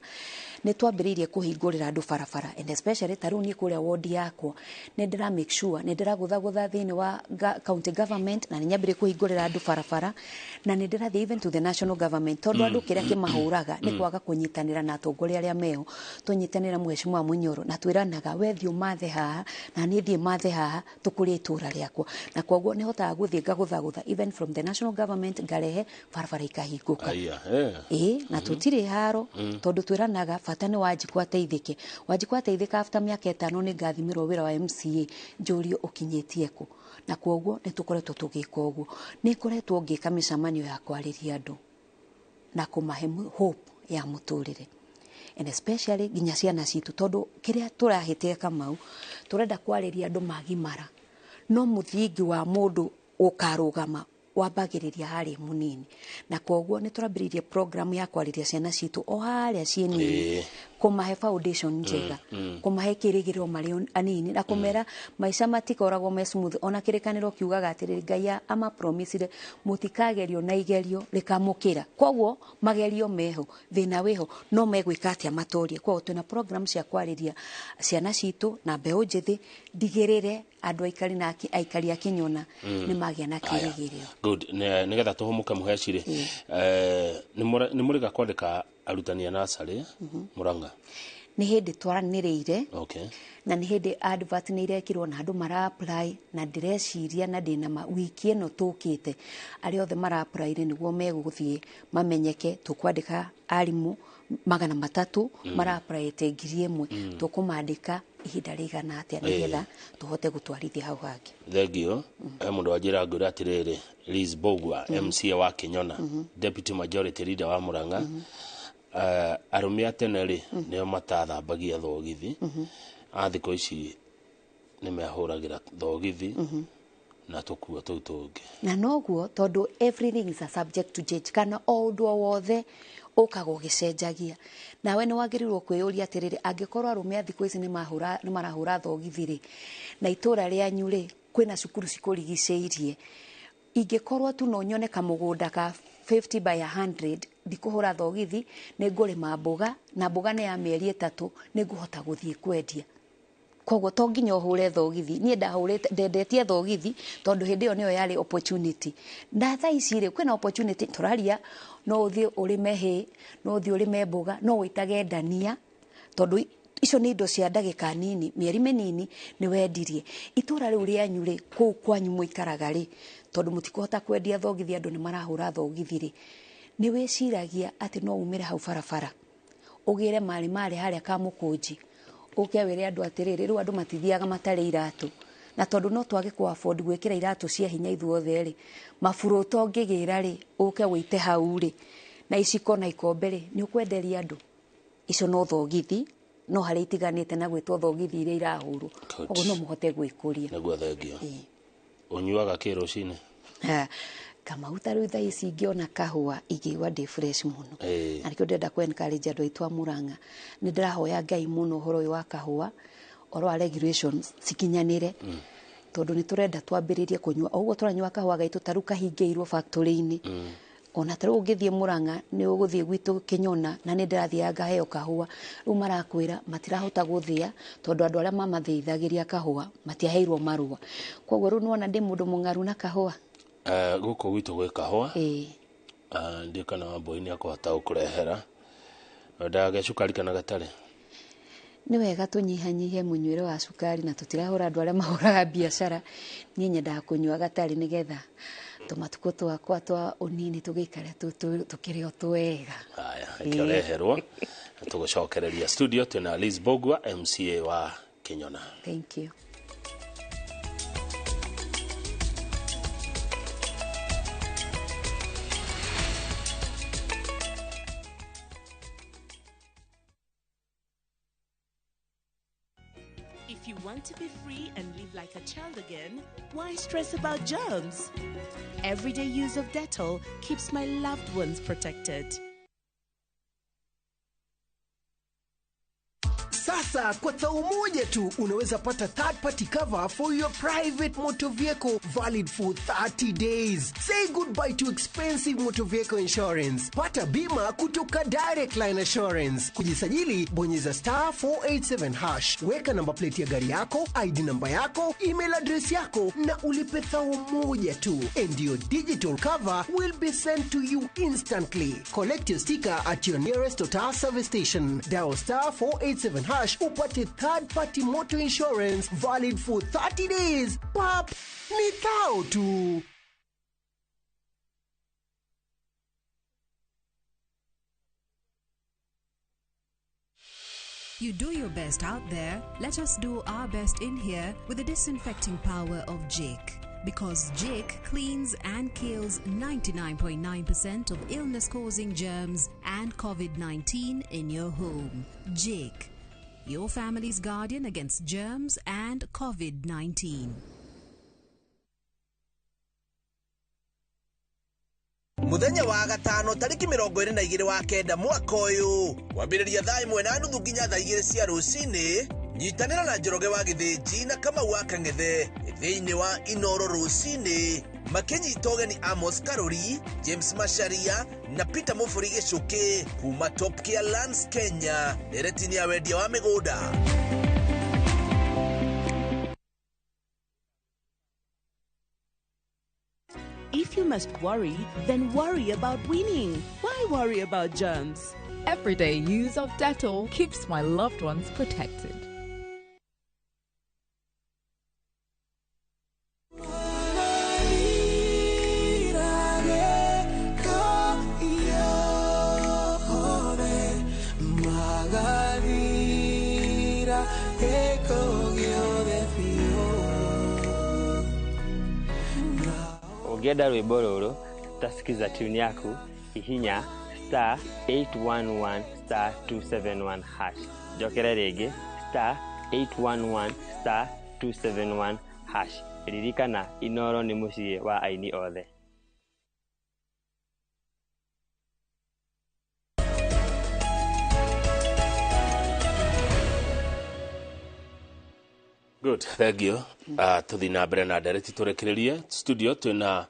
Nĩ twambĩrĩirie kũhingũrĩra andũ barabara, and especially ta rĩu niĩ kũrĩa wodi yakwa nĩ ndĩra make sure nĩ ndĩragũthagũtha thĩinĩ wa county government na nĩ nyambĩrĩrie kũhingũrĩra andũ barabara, na nĩ ndĩrathiĩ even to the national government, tondũ andũ kĩrĩa kĩmahũraga nĩ kwaga kũnyitanĩra na atongoria arĩa meho. Tũnyitanĩra Mheshimiwa Munyoro na twĩranaga, we thiĩ ũmathe haha na niĩ thiĩ mathe haha, tũkũrie itũra rĩakwa. Na koguo nĩ hotaga gũthiĩ ngagũthagũtha even from the national government, ngarehe barabara ikahingũka. Aya, eh. Ĩĩ, na tũtirĩ haro, tondũ twĩranaga bata nĩ Wanjikũ ateithĩke. Wanjikũ ateithĩka, after mĩaka 5 nĩ ngathimĩrwo wĩra wa MCA, njũrio ũkinyĩtie kũ. Na koguo nĩ tũkoretwo tũgĩka ũguo. Nĩ ngoretwo ngĩka mĩcemanio ya kwarĩria andũ na kũmahe hope ya mũtũrĩre, and especially nginya ciana citũ, tondũ kĩrĩa tũrahĩtia, Kamau, tũrenda kwarĩria andũ magimara, no mũthingi wa mũndũ ũkarũgama wambagĩrĩria harĩa mũnini. Na koguo nĩ tũrambĩrĩirie program ya kwarĩria ciana citũ o harĩa ciĩ nini, kũmahe foundation njega, kũmahe kĩrĩgĩrĩro marĩ anini, na kũmera maica matikoragwo me smooth. Ona kĩrĩkanĩro kiugaga atĩrĩrĩ, Ngai amapromisire mũtikagerio na igerio rĩkamũkĩra. Koguo magerio meho, thĩna wĩho, no megwĩka atĩa matorie? Koguo twĩna program cia kwarĩria ciana citũ na mbeũ njĩthĩ, ndigĩrĩre andũ aikari na aikari a Kĩnyona nĩ magĩa na kĩrĩgĩrĩro. Good. Nĩgetha tũhũmũke, mũhecirĩ, nĩ mũrĩga kwandĩka arutani a nacarĩ Murang'a? Nĩ hĩndĩ twaranĩrĩire na nĩ hĩndĩ advert nĩ irekirwo na andũ mara apply, na ndĩreciria na ndĩna ma wiki ĩno tũkĩte arĩa othe mara apply nĩguo megũthiĩ mamenyeke. Tũkwandĩka arimũ 300, mara applyĩte 1000, tũkũmandĩka ihinda rĩigana atĩa nĩgetha tũhote gũtwarithia hau hangĩ. Thengio. He mũndũ wanjĩra ngwĩra atĩrĩrĩ, Liz Mbugua, MCA wa Kĩnyona, deputy majority leader wa Murang'a, arũme a tene rĩ nĩo matathambagia thogithi, a thikũ ici nĩ mehũragĩra thogithi na tũkuo tũu tũngĩ. Na noguo, tondũ everything is a subject to change, kana o ũndũ o wothe ũkaga ũgĩcenjagia, nawe nĩ wagĩrĩirwo kwĩyũria atĩrĩrĩ, angĩkorwo arũme a thikũ ici nĩ marahũra thogithi rĩ, na itũra rĩanyu rĩ kwĩna cukuru cikũrigicĩirie, ingĩkorwo tu no nyone kamũgũnda ka 50 by 100, ndikũhũra thogithi, nĩ ngũrĩma mboga, na mboga nĩ ya mĩeri 3, nĩ ngũhota gũthiĩ kwendia. Koguo to nginya ũhũre thogithi. Niĩ ndahũrĩte, ndendetie thogithi tondũ hĩndĩ ĩyo nĩyo yarĩ opportunity. Na thaa ici rĩ, kwĩna opportunity tũraria, no ũthiĩ ũrĩme hay, no ũthiĩ ũrĩme mboga, no wĩitage ndania, tondũ icio nĩ indo cia ndagĩka nini, mĩeri mĩnini nĩ wendirie. Itũra rĩu rĩanyu rĩ, kũu kwanyu mũikaraga rĩ, tondũ mũtikũhota kwendia thogithi, andũ nĩ marahũra thogithi rĩ, nĩ wĩciragia atĩ no umĩre hau barabara ũgĩre marĩ marĩ harĩa Kamũkũnji, ũke wĩre andũ atĩrĩrĩ, rĩu andũ matithiaga matarĩ iratũ, na tondũ no twage kũ afford gwĩkĩra iratũ cia hinya ithuothe rĩ, maburuto ũngĩgĩra rĩ, ũke wĩite hau rĩ, na iciko na ikombe rĩ, nĩ ũkwenderia andũ. Icio no thogithi, no harĩa itiganĩte na gwĩtwo thogithi iria irahũrwo. Koguo no mũhote gwĩkũria. Nĩguo, thengio. Ũnyuaga kĩ rũcinĩ? Kamau, ta rĩu thaa ici ingĩona kahũa ingĩigua ndĩ fresh mũno. Na nĩkĩo ndĩrenda kũ encourage andũ aitũ a Murang'a. Nĩ ndĩrahoya Ngai mũno ũhoro ũyũ wa kahũa, ũhoro wa regulations cikinyanĩre, tondũ nĩ tũrenda twambĩrĩrie kũnyua o ũguo tũranyua kahũa gaitũ, ta rĩu kahingĩirwo factory-inĩ. Ona ta rĩu ũngĩthiĩ Murang'a, nĩ ũgũthiĩ gwitũ Kĩnyona, na nĩ ndĩrathiaga ngaheo kahũa, rĩu marakwĩra matirahota gũthĩa tondũ andũ arĩa mamathĩithagĩria kahũa matiaheirwo marũa. Koguo rĩu nĩwona ndĩ mũndũ mũng'aru na kahũa. Gũkũ gwitũ gwĩ kahũa. Ndiũ kana Wambui nĩ akũhota gũkũrehera. Wendaga cukari kana gatarĩ? Nĩ wega tũnyihanyihie mũnyuĩre wa cukari, na tũtirahũra andũ arĩa mahũraga biacara. Niĩ nyendaga kũnyua gatarĩ nĩgetha tũmatukũ twakwa twa ũnini tũgĩikare tũkĩrĩ o twega. Haya, reke ũreherwo. Tũgũcokereria studio twĩna Liz Bogwa, MCA wa Kĩnyona. Thank you. If you want to be free and live like a child again, why stress about germs? Everyday use of Dettol keeps my loved ones protected. Sasa kwa thao moja tu unaweza pata third party cover for your private motor vehicle, valid for 30 days. Say goodbye to expensive motor vehicle insurance. Pata bima kutoka Direct Line Assurance. Kujisajili, bonyeza *487#. Weka namba plate ya gari yako, ID namba yako, email address yako na ulipe thao moja tu. And your digital cover will be sent to you instantly. Collect your sticker at your nearest Total service station. Dial *487# upate third party motor insurance valid for 30 days. Pap, ni thao tu. You do your best out there. Let us do our best in here with the disinfecting power of Jik. Because Jik cleans and kills 99.9% of illness causing germs and COVID 19 in your home. Jik, your family's guardian against germs and COVID 19. Muthenya wa gatano tariki 29 wa kenda mwaka ũyũ, kwambĩrĩria thaa 1:30 nginya thaa 2 cia rũcinĩ, nyitanĩra na Njoroge wa Gĩthĩnji na Kamau wa Kang'ethe thĩinĩ wa Inoro rũcinĩ, makĩnyita ũgeni Amos Karori, James Macharia na Peter Mũbũri Gĩcũkĩ kuma Top Care Lands Kenya, ndereti-inĩ ya wendia wa mĩgũnda. If you must worry, then worry about winning. Why worry about germs? Everyday use of Dettol keeps my loved ones protected. Ũngĩenda rwĩmbo rũrũ, tasikiza tune yaku, hihinya *811*271#. Njokere rĩngĩ, *811*271#. Ririkana, Inoro nĩ mũciĩ wa aini othe. Good, thank you. Tuthi na mbere na ndereti tũrekererie studio twĩna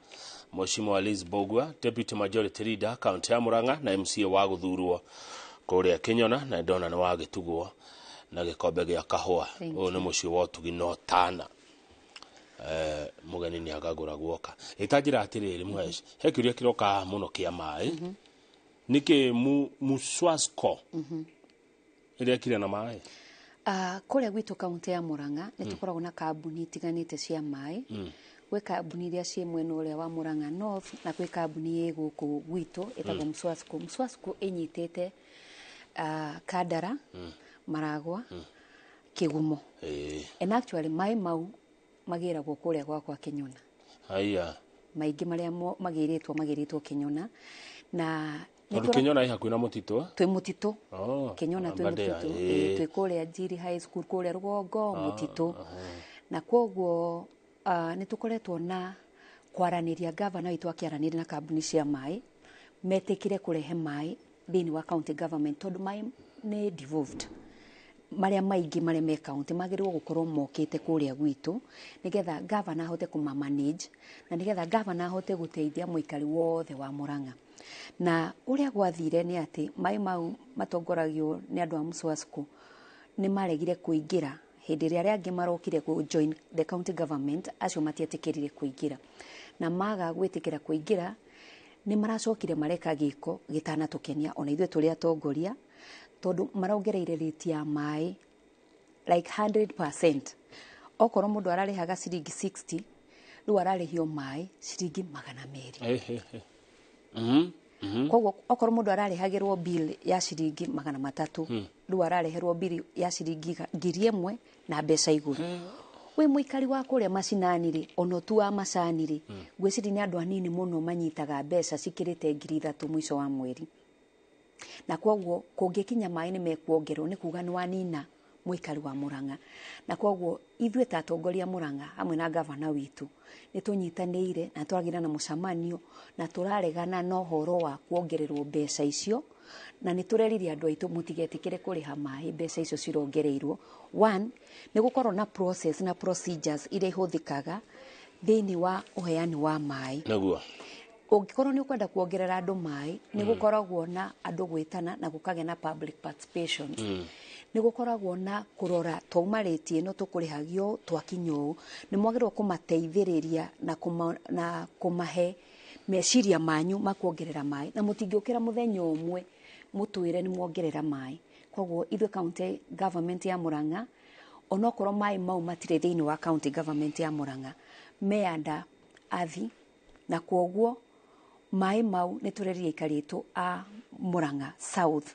Mheshimiwa Liz Bogwa, Deputy Majority Leader, kaunti ya Murang'a, na MCA wa gũthurwo kũrĩa Kĩnyona, na ndona nĩ wagĩtugwo. Na gĩkombe gĩa kahũa. Thank Ũyũ nĩ mũciĩ wa ũtugi no tana. Mũgeni nĩ agagũra guoka. Ĩtanjĩra atĩrĩrĩ, Mũheci, he kĩũria kĩroka haha mũno kĩa maĩ. Nĩkĩ Muswasco ĩrĩa ĩkire na maĩ? Kũrĩa gwitũ kaunti ya Murang'a nĩ tũkoragwo na kambuni itiganĩte cia maĩ. Gwĩ kambuni iria ciĩ mwena ũrĩa wa Murang'a North na gwĩ kambuni ĩ gũkũ gwitũ ĩtagwo Mswasco. Mswasco ĩnyitĩte Kandara, Maragwa, Kĩgumo. And actually maĩ mau magĩragwo kũrĩa gwakwa Kĩnyona. Haiya. Maingĩ marĩa magĩrĩtwo Kĩnyona na nĩ Tondũ Kĩnyona ĩ hakuhĩ na mũtitũ, eh? Twĩ mũtitũ. Oh, Kĩnyona twĩ Aberdare, mũtitũ. Ĩĩ, twĩ kũrĩa Njiri High School kũrĩa rũgongo mũtitũ, na kwoguo nĩ tũkoretwo na kwaranĩria, gavana witũ akĩaranĩria na kambuni cia maĩ metĩkĩre kũrehe maĩ thĩinĩ wa county government, tondũ maĩ nĩ devolved. Marĩa maingĩ marĩa me county magĩrĩirwo gũkorwo mokĩte kũrĩa gwitũ nĩgetha gavana ahote kũma manage na nĩgetha gavana ahote gũteithia mũikari wothe wa Murang'a. Na ũrĩa gwathire nĩ atĩ maĩ mau matongoragio nĩ andũ a Mswasco nĩ maregire kũingĩra hĩndĩ ĩrĩa arĩa angĩ marokire kũ join the county government. Acio matietĩkĩrire kũingĩra, na maga gwĩtĩkĩra kũingĩra nĩ maracokire mareka gĩko gĩtanatũkenia ona ithuĩ tũrĩ atongoria, tondũ marongereire rate ya maĩ like 100%. Okorwo mũndũ ararĩhaga ciringi 60, rĩu ararĩhio maĩ ciringi 200. Koguo okorwo mũndũ ararĩhagĩrwo bill ya ciringi 300, rĩu arareherwo bill ya ciringi 1,000 na mbeca igũrũ. Wĩ mũikari wa kũrĩa macinani rĩ, ona ũtu wa macani rĩ, ngwĩciria nĩ andũ anini mũno manyitaga mbeca cikĩrĩte 3,000 mũico wa mweri. Na kwoguo kũngĩkinya maĩ nĩ mekuongererwo, nĩ kuga nĩ wanina mũikari wa Murang'a. Na kwoguo ithuĩ ta atongoria Murang'a hamwe na gavana witũ nĩ tũnyitanĩire na tũragĩra na mũcemanio na tũraregana na ũhoro wa kuongererwo mbeca icio, na nĩ tũrerire andũ aitũ mũtigetĩkĩre kũrĩha maĩ mbeca icio cirongereirwo. One, nĩ gũkorwo na process na procedures iria ihũthĩkaga thĩinĩ wa ũheani wa maĩ. Ũngĩkorwo nĩ ũkwenda kuongerera andũ maĩ, nĩ gũkoragwo na andũ gwĩtana na gũkagĩa na public participation. Nĩ gũkoragwo na kũrora twauma rĩti ĩno tũkũrĩhagio twakinya ũũ, nĩ mwagĩrĩirwo kũmateithĩrĩria na kũmahe meciria manyu ma kuongerera maĩ, na mũtingĩũkĩra mũthenya ũmwe mũtwĩre nĩ muongerera maĩ. Koguo ithuĩ county government ya Murang'a, onokorwo maĩ mau matirĩ thĩinĩ wa county government ya Murang'a, me under athi, na kwoguo maĩ mau nĩ tũrerire aikari aitũ a Murang'a South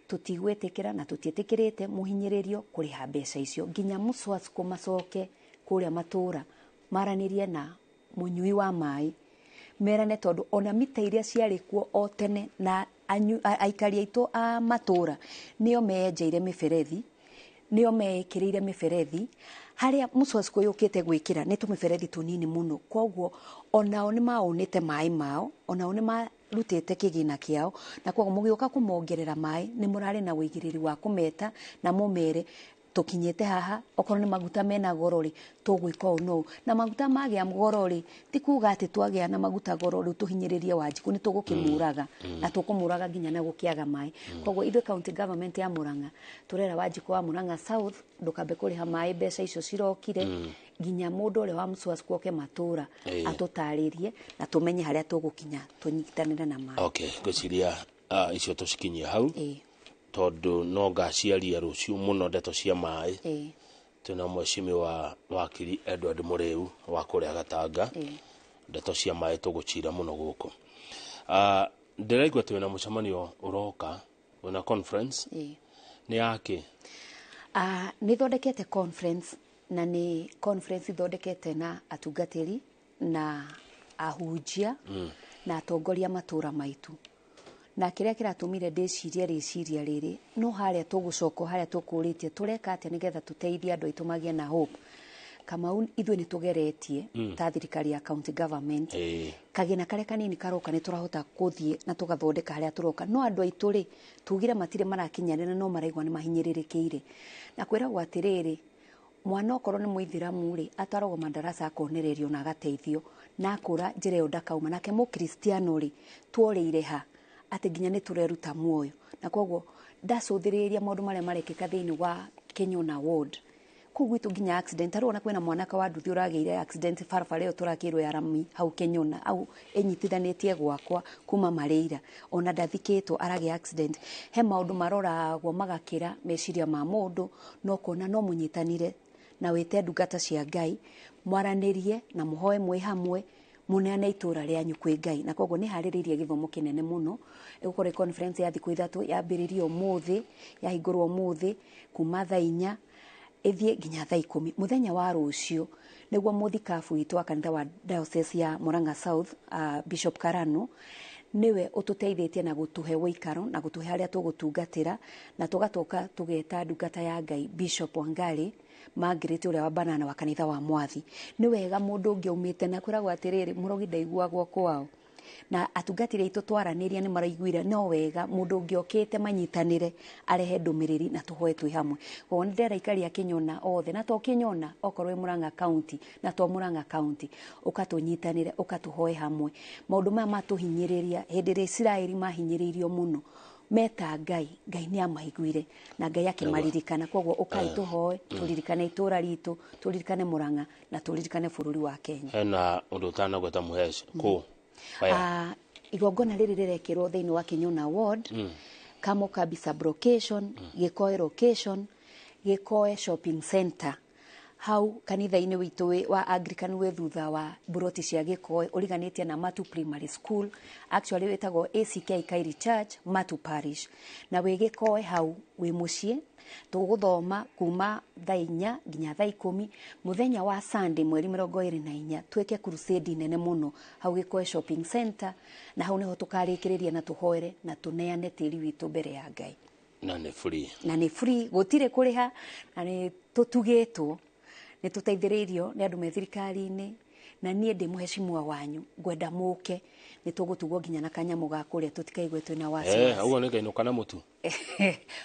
tũtigwĩtĩkĩra na tũtiĩtĩkĩrĩte mũhinyĩrĩrio kũrĩha mbeca icio nginya Mswasco macoke kũrĩa matũra maranĩrie na mũnyui wa maĩ merane, tondũ ona mita iria ciarĩ kuo o tene na aikari aitũ a matũra nĩo meyenjeire mĩberethi, nĩo meĩkĩrĩire mĩberethi. Harĩa Mswasco yũkĩte gwĩkĩra nĩ tũmĩberethi tũnini mũno, koguo onao nĩ maũnĩte maĩ mao, onao nĩ marutĩte kĩgĩna kĩao, na koguo mũgĩũka kũmongerera maĩ nĩ mũrarĩ na ũigĩrĩri wa kũmeta na mũmere tũkinyĩte haha. Okorwo nĩ maguta mena goro rĩ, tũgwĩka ũũ no na maguta magĩa goro rĩ, ti kuga atĩ twagĩa na maguta goro rĩu tũhinyĩrĩrie Wanjikũ, nĩ tũgũkĩmũraga na tũkũmũraga nginya na gũkĩaga maĩ. Koguo ithuĩ county government ya Murang'a tũrera Wanjikũ wa Murang'a South ndũkambe kũrĩha maĩ mbeca icio cirokire nginya mũndũ ũrĩa wa Mswasco oke matũra atũtarĩrie na tũmenye harĩa tũgũkinya tũnyitanĩre na maĩ. Okay, ngwĩciria icio tũcikinyie hau, tondũ no ngaciaria rũciũ mũno ndeto cia maĩ. Twĩna mheshimiwa wakiri Edward Mũrĩu wa kũrĩa Gatanga. Ndeto cia maĩ tũgũcira mũno gũkũ. Ndĩraigua twĩna mũcemanio ũroka, wĩna conference. Nĩ yakĩ? Nĩ thondekete conference, na nĩ conference ithondekete na atungatĩri na ahunjia na atongoria matũra maitũ. Na kĩrĩa kĩratũmire ndĩcirie rĩciria rĩrĩ, no harĩa tũgũcoka harĩa tũkũrĩtie tũreka atĩa nĩgetha tũteithie andũ aitũ magĩe na hope. Kamau, ithuĩ nĩ tũgeretie ta thirikari ya county government, kagĩna karĩa kanini karoka nĩ tũrahota kũthiĩ na tũgathondeka harĩa tũroka, no andũ aitũ rĩ, tugire matirĩ marakinyanĩra, no maraigua nĩ mahinyĩrĩrĩkĩire. Na kwĩragwo atĩrĩrĩ, mwana okorwo nĩ mũithĩramu rĩ, atwaragwo madarasa akonererio na agateithio na akũra njĩra ĩyo ndakauma. Nake mũkristiano rĩ, tuorĩire ha atĩ nginya nĩ tũreruta muoyo? Na koguo ndacũthĩrĩria maũndũ marĩa marekĩka thĩinĩ wa Kinyona ward kũu gwitũ nginya accident arĩ ona kwĩna mwanake wa nduthi ũragĩire accident barabara ĩyo tũrakĩrwo ya rami hau Kinyona au ĩnyitithanĩtie gwakwa kuma Marĩira, ona ndathikĩtwo aragĩa accident. He maũndũ maroragwo magakĩra meciria ma mũndũ, no kona no mũnyitanire na wĩte ndungata cia Ngai mwaranĩrie na mũhoe mwĩ hamwe, mũneane itũra rĩanyu kwĩ Ngai. Na koguo nĩ harĩrĩirie gĩthomo kĩnene mũno, ĩgũkorwo ĩ conference ya thikũ 3, yambĩrĩrie ũmũthĩ, yahingũrwo ũmũthĩ kuma thaa 4 ĩthiĩ nginya thaa 10. Mũthenya wa rũciũ nĩguo mũthikabu witũ wa kanitha wa diocese ya Murang'a South, Bishop Karano, niwe ũtũteithĩtie na gũtũhe wĩikaro na gũtũhe harĩa tũgũtungatĩra, na tũgatoka tũgeta ndungata ya Ngai Bishop Wangari Margaret ũrĩa wa Banana wa kanitha wa Mwathi. Nĩ wega mũndũ ũngĩ aumĩte na kwĩragwo atĩrĩrĩ, mũrogi ndaiguagwo kwao, na atungatĩri aitũ twaranĩria nĩ maraiguire no wega mũndũ ũngĩ okĩte manyitanĩre arehe ndũmĩrĩri na tũhoe twĩ hamwe. Koguo nĩ ndĩrera aikari a Kĩnyona othe, na to Kĩnyona, okorwo wĩ Murang'a County na to Murang'a County, ũkatũnyitanĩre ũkatũhoe hamwe. Maũndũ maya matũhinyĩrĩria, hĩndĩ ĩrĩa Isiraeli mahinyĩrĩirio mũno meta Ngai, Ngai nĩ amaiguire na Ngai akĩmaririkana. Koguo ũkai tũhoe, tũririkane itũra ritũ, tũririkane Murang'a na tũririkane bũrũri wa Kenya. Hena ũndũ ũtanagweta Mũheci kũ? Igongona rĩrĩ rĩrekĩrwo thĩinĩ wa Kinyona ward, Kamo Kabi sub-location, Gĩkoe location, Gĩkoe shopping center. Hau kanitha-inĩ witũ wa Anglican wĩ thutha wa buroti cia Gĩkoe, ũriganĩtie na Matu Primary School, actually wĩtagwo ACK Kairi Church, Matu Parish. Na wĩ Gĩkoe hau wĩ mũciĩ, tũgũthoma kuma thaa 4 nginya thaa 10 mũthenya wa Sunday mweri 24, twĩke crusade nene mũno hau Gĩkoe shopping center, na hau nĩho tũkarĩkĩrĩria na tũhoere na tũneane tĩri witũ mbere ya Ngai. Na nĩ free. Na nĩ free, gũtirĩ kũrĩha, na nĩ tũtugĩtwo, nĩ tũteithĩrĩirio nĩ andũ me thirikari-inĩ, na niĩ ndĩ mũheshimiwa wanyu, ngwenda mũke, nĩ tũgũtugwo nginya na kanyamũ ga kũrĩa tũtikaigue twĩna wasiwasi. Ũguo nĩ ngainũka na mũtu.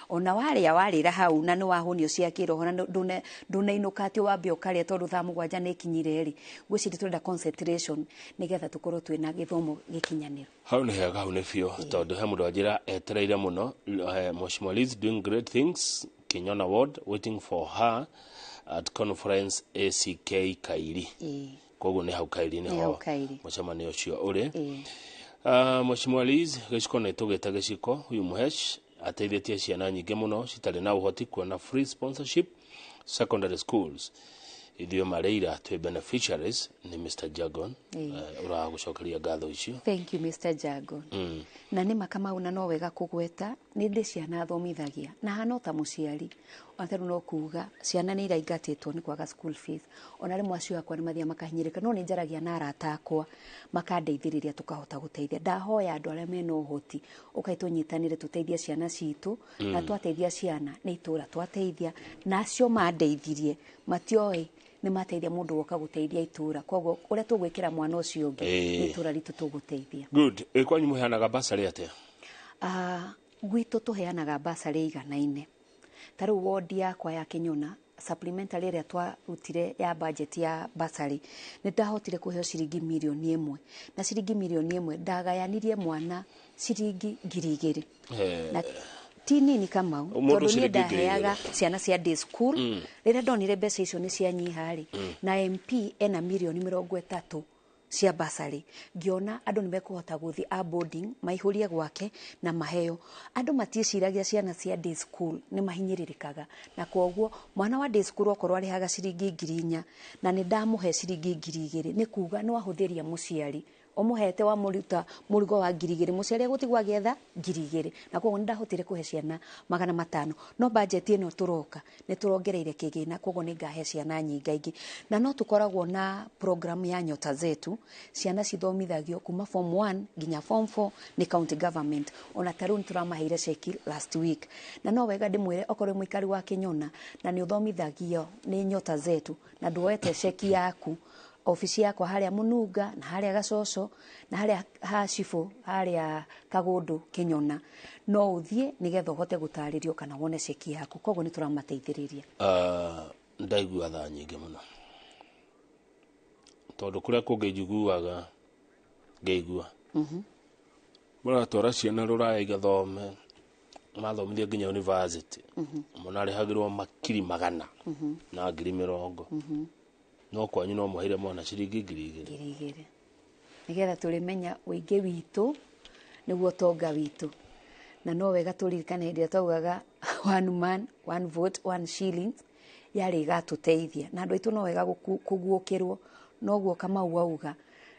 Ona warĩa warĩra hau na nĩ wahũnio cia kĩroho na ndũnainũka atĩ wambe ũkarĩa tondũ thaa 7 nĩ ikinyire rĩ, ngwĩciria tũrenda concentration nĩgetha tũkorwo twĩna gĩthomo gĩkinyanĩru. Hau nĩ hega, hau nĩ biũ, tondũ he mũndũ wanjĩra etereire mũno. Mheshimiwa Liz doing great things, Kinyona ward, waiting for her at conference ACK Kairi. Koguo nĩ hau Kairi nĩho mũcemanio ũcio ũrĩ. Mheshimiwa Liz, gĩciko nĩ tũgĩte gĩciko, huyu Mũhesh ateithĩtie ciana nyingĩ mũno citarĩ na ũhoti kuona free sponsorship secondary schools. Ithuĩ Marĩira twĩ beneficiaries nĩ Mr. Jagon, ũragũcokeria ngatho icio. Thank you Mr. Jagon. Na nĩ Makamau, na no wega kũgweta nĩ ndĩ ciana thomithagia na hana ta mũciari, ona tarĩu no kuga ciana nĩ iraingatĩtwo nĩ kwaga school fees, ona rĩmwe acio akwa nĩ mathiaga makahinyĩrĩka, no nĩ njaragia na arata akwa makandeithĩrĩria tũkahota gũteithia. Ndahoya andũ arĩa mena ũhoti ũkai tũnyitanĩre tũteithie ciana citũ, na twateithia ciana nĩ itũra twateithia, na acio mandeithirie matioĩ nĩ mateithia mũndũ woka gũteithia itũra, koguo ũrĩa tũgwĩkĩra mwana ũcio ũngĩ nĩ itũra ritũ tũgũteithia. Good. Kwanyu mũheanaga basarĩ atĩa? Gwitũ tũheanaga basarĩ igana-inĩ. Ta rĩu ward yakwa ya Kĩnyona supplementary ĩrĩa twarutire ya budget ya basarĩ, nĩ ndahotire kũheo ciringi mirioni 1, na ciringi mirioni 1 ndagayanirie mwana ciringi 2,000. Na ti nini Kamau, tondũ niĩ ndaheaga ciana cia day school. Rĩrĩa ndonire mbeca icio nĩ cianyiha rĩ, na MP ena mirioni 30 cia basarĩ, ngĩona andũ nĩ mekũhota gũthiĩ a boarding maihũrie gwake na maheo. Andũ matiĩciragia ciana cia day school nĩ mahinyĩrĩrĩkaga, na koguo mwana wa day school okorwo arĩhaga ciringi 4,000 na nĩ ndamũhe ciringi 2,000, nĩ kuga nĩ wahũthĩria mũciari ũmũhete wa mũruta mũrigo wa 2,000, mũciari agũtigwo agĩetha 2,000, na koguo nĩ ndahotire kũhe ciana 500. No budget ĩno tũroka nĩ tũrongereire kĩgĩna, koguo nĩ ngahe ciana nyingaingĩ. Na no tũkoragwo na program ya Nyota Zetu, ciana cithomithagio kuma form 1 nginya form 4 nĩ county government. Ona ta rĩu nĩ tũramaheire ceki last week. Na no wega ndĩmwĩre okorwo mũikari wa Kĩnyona na nĩ ũthomithagio nĩ Nyota Zetu na ndwoete ceki yaku, ofici yakwa harĩa Mũnunga na harĩa Gacoco na harĩa ha Cibũ harĩa Kagũndũ Kĩnyona, no ũthiĩ nĩgetha ũhote gũtarĩrio kana wone ceki yaku. Koguo nĩ tũramateithĩrĩria. Ndaigua thaa nyingĩ mũno tondũ kũrĩa kũngĩ njiguaga ngĩigua mũratwara ciana rũraya igathome, Mathomithio nginya university, mũnarĩhagĩrwo makiri magana na 20,000, no kwanyu no mũheire mwana ciringi 2,000. 2,000, nĩgetha tũrĩmenya ũingĩ witũ nĩguo ũtonga witũ. Na no wega tũririkane hĩndĩ ĩrĩa twaugaga one man, one vote, one shilling yarĩ ĩgatũteithia, na andũ aitũ no wega kũguũkĩrwo. Noguo Kamau auga,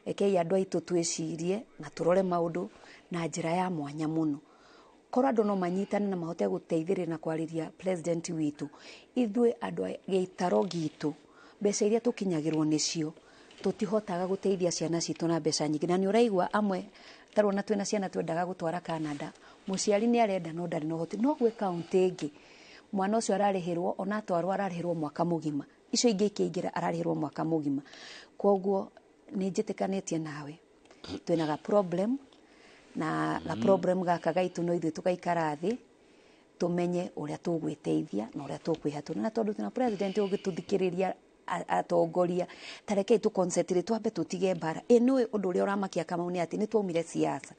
rekei andũ aitũ twĩcirie na tũrore maũndũ na njĩra ya mwanya mũno. Korwo andũ no manyitane na mahote gũteithĩrĩria na kwarĩria president witũ, ithuĩ andũ a gĩitaro gitũ, mbeca iria tũkinyagĩrwo nĩcio tũtihotaga gũteithia ciana citũ na mbeca nyingĩ. Na nĩ ũraigua amwe tarona twĩna ciana twendaga gũtwara Canada, mũciari nĩ arenda no ndarĩ na ũhoti. No gwĩ kaũntĩ ĩngĩ mwana ũcio ararĩhĩrwo, ona atwarwo ararĩhĩrwo mwaka mũgima, icio ingĩ ikĩingĩra ararĩhĩrwo mwaka mũgima. Koguo nĩ njĩtĩkanĩtie nawe, twĩna ga problem, na ga problem gaka gaitũ no ithuĩ tũgaikara thĩ tũmenye ũrĩa tũgwĩteithia na ũrĩa tũkwĩhatũra. Na tondũ twĩna president ũngĩtũthikĩrĩria, atongoria, ta rekei tũ concentrate, twambe tũtige mbara. Ĩ nĩũĩ ũndũ ũrĩa ũramakia, Kamau, nĩ atĩ nĩ twaumire siasa,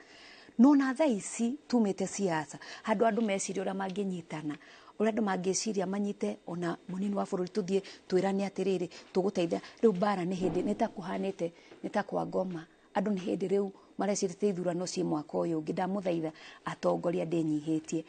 no na thaa ici tumĩte siasa, handũ andũ meciria ũrĩa mangĩnyitana, ũrĩa andũ mangĩciria manyite ona mũnini wa bũrũri, tũthiĩ twĩrane atĩrĩrĩ, tũgũteithia. Rĩu mbara nĩ hĩndĩ nĩ ta kũhanĩte nĩ ta kwa ngoma, andũ nĩ hĩndĩ rĩu marecirĩtie ithurano ciĩ mwaka ũyũ ũngĩ. Ndamũthaitha atongoria, ndĩnyihĩtie,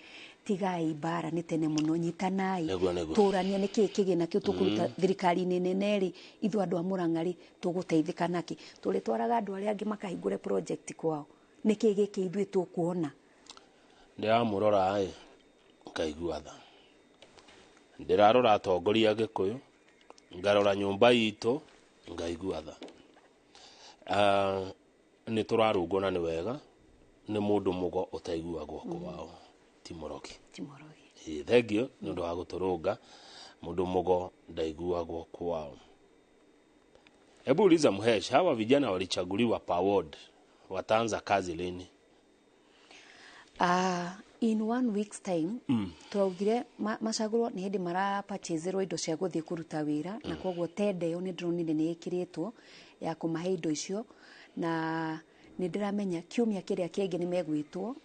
tigai mbara, nĩ tene mũno, nyitanai. Nĩguo, nĩguo. Tũranie nĩkĩĩ kĩgĩna kĩu tũkũruta thirikari-inĩ nene rĩ, ithuĩ andũ a Mũrang'a rĩ, tũgũteithĩka nakĩ? Tũrĩtwaraga andũ arĩa angĩ makahingũre project kwao, nĩkĩĩ gĩkĩ ithuĩ tũkuona? Ndĩramũrora ĩ ngaigua tha, ndĩrarora atongoria a Gĩkũyũ, ngarora nyũmba itũ, ngaigua tha. Nĩ tũrarũngwo na nĩ wega nĩ mũndũ mũgo ũtaiguagwo kwao ti mũrogi. Ti mũrogi. Ĩĩ, thengiũ nĩ ũndũ wa gũtũrũnga. Mũndũ mũgo ndaiguagwo kwao. Hebu uliza Mhesh, hawa vijana walichaguliwa per ward wataanza kazi lini? In one week's time. Twaugire macagũrwo nĩ hĩndĩ marapurchaserwo indo cia gũthiĩ kũruta wĩra, na koguo tender ĩyo nĩ ndĩronire nĩ ĩkĩrĩtwo ya kũmahe indo icio, na nĩ ndĩramenya kiumia kĩrĩa kĩngĩ nĩ megwĩtwo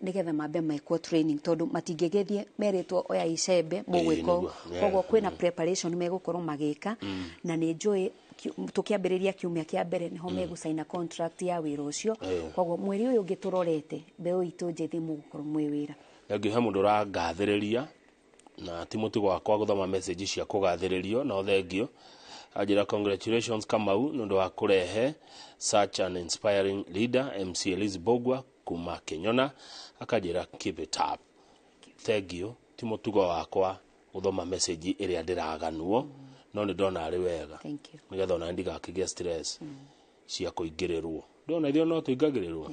nĩgetha mambe mekwo training, tondũ matingĩgĩthiĩ merĩtwo oya icembe mũgwĩka ũũ. Nĩguo. Koguo kwĩna preparation megũkorwo magĩka, na nĩ njũĩ tũkĩambĩrĩria kiumia kĩa mbere nĩho megũcaina contract ya wĩra ũcio. Koguo mweri ũyũ ũngĩ tũrorete, mbeũ itũ njĩthĩ, mũgũkorwo mwĩ wĩra. Thengiũ. He mũndũ ũrangathĩrĩria, na ti mũtugo wakwa gũthoma message cia kũgathĩrĩrio, no thengiũ. Anjĩra congratulations Kamau nĩ ũndũ wa kũrehe such an inspiring leader, MC Elise Bogwa kuma Kĩnyona. Akanjĩra keep it up. Thengiũ. Ti mũtugo wakwa gũthoma message ĩrĩa ndĩraganwo, no nĩ ndona arĩ wega Thank you. nĩgetha ona ndigakĩgĩa stress cia kũingĩrĩrwo. Ndona ithuĩ no tũingagĩrĩrwo.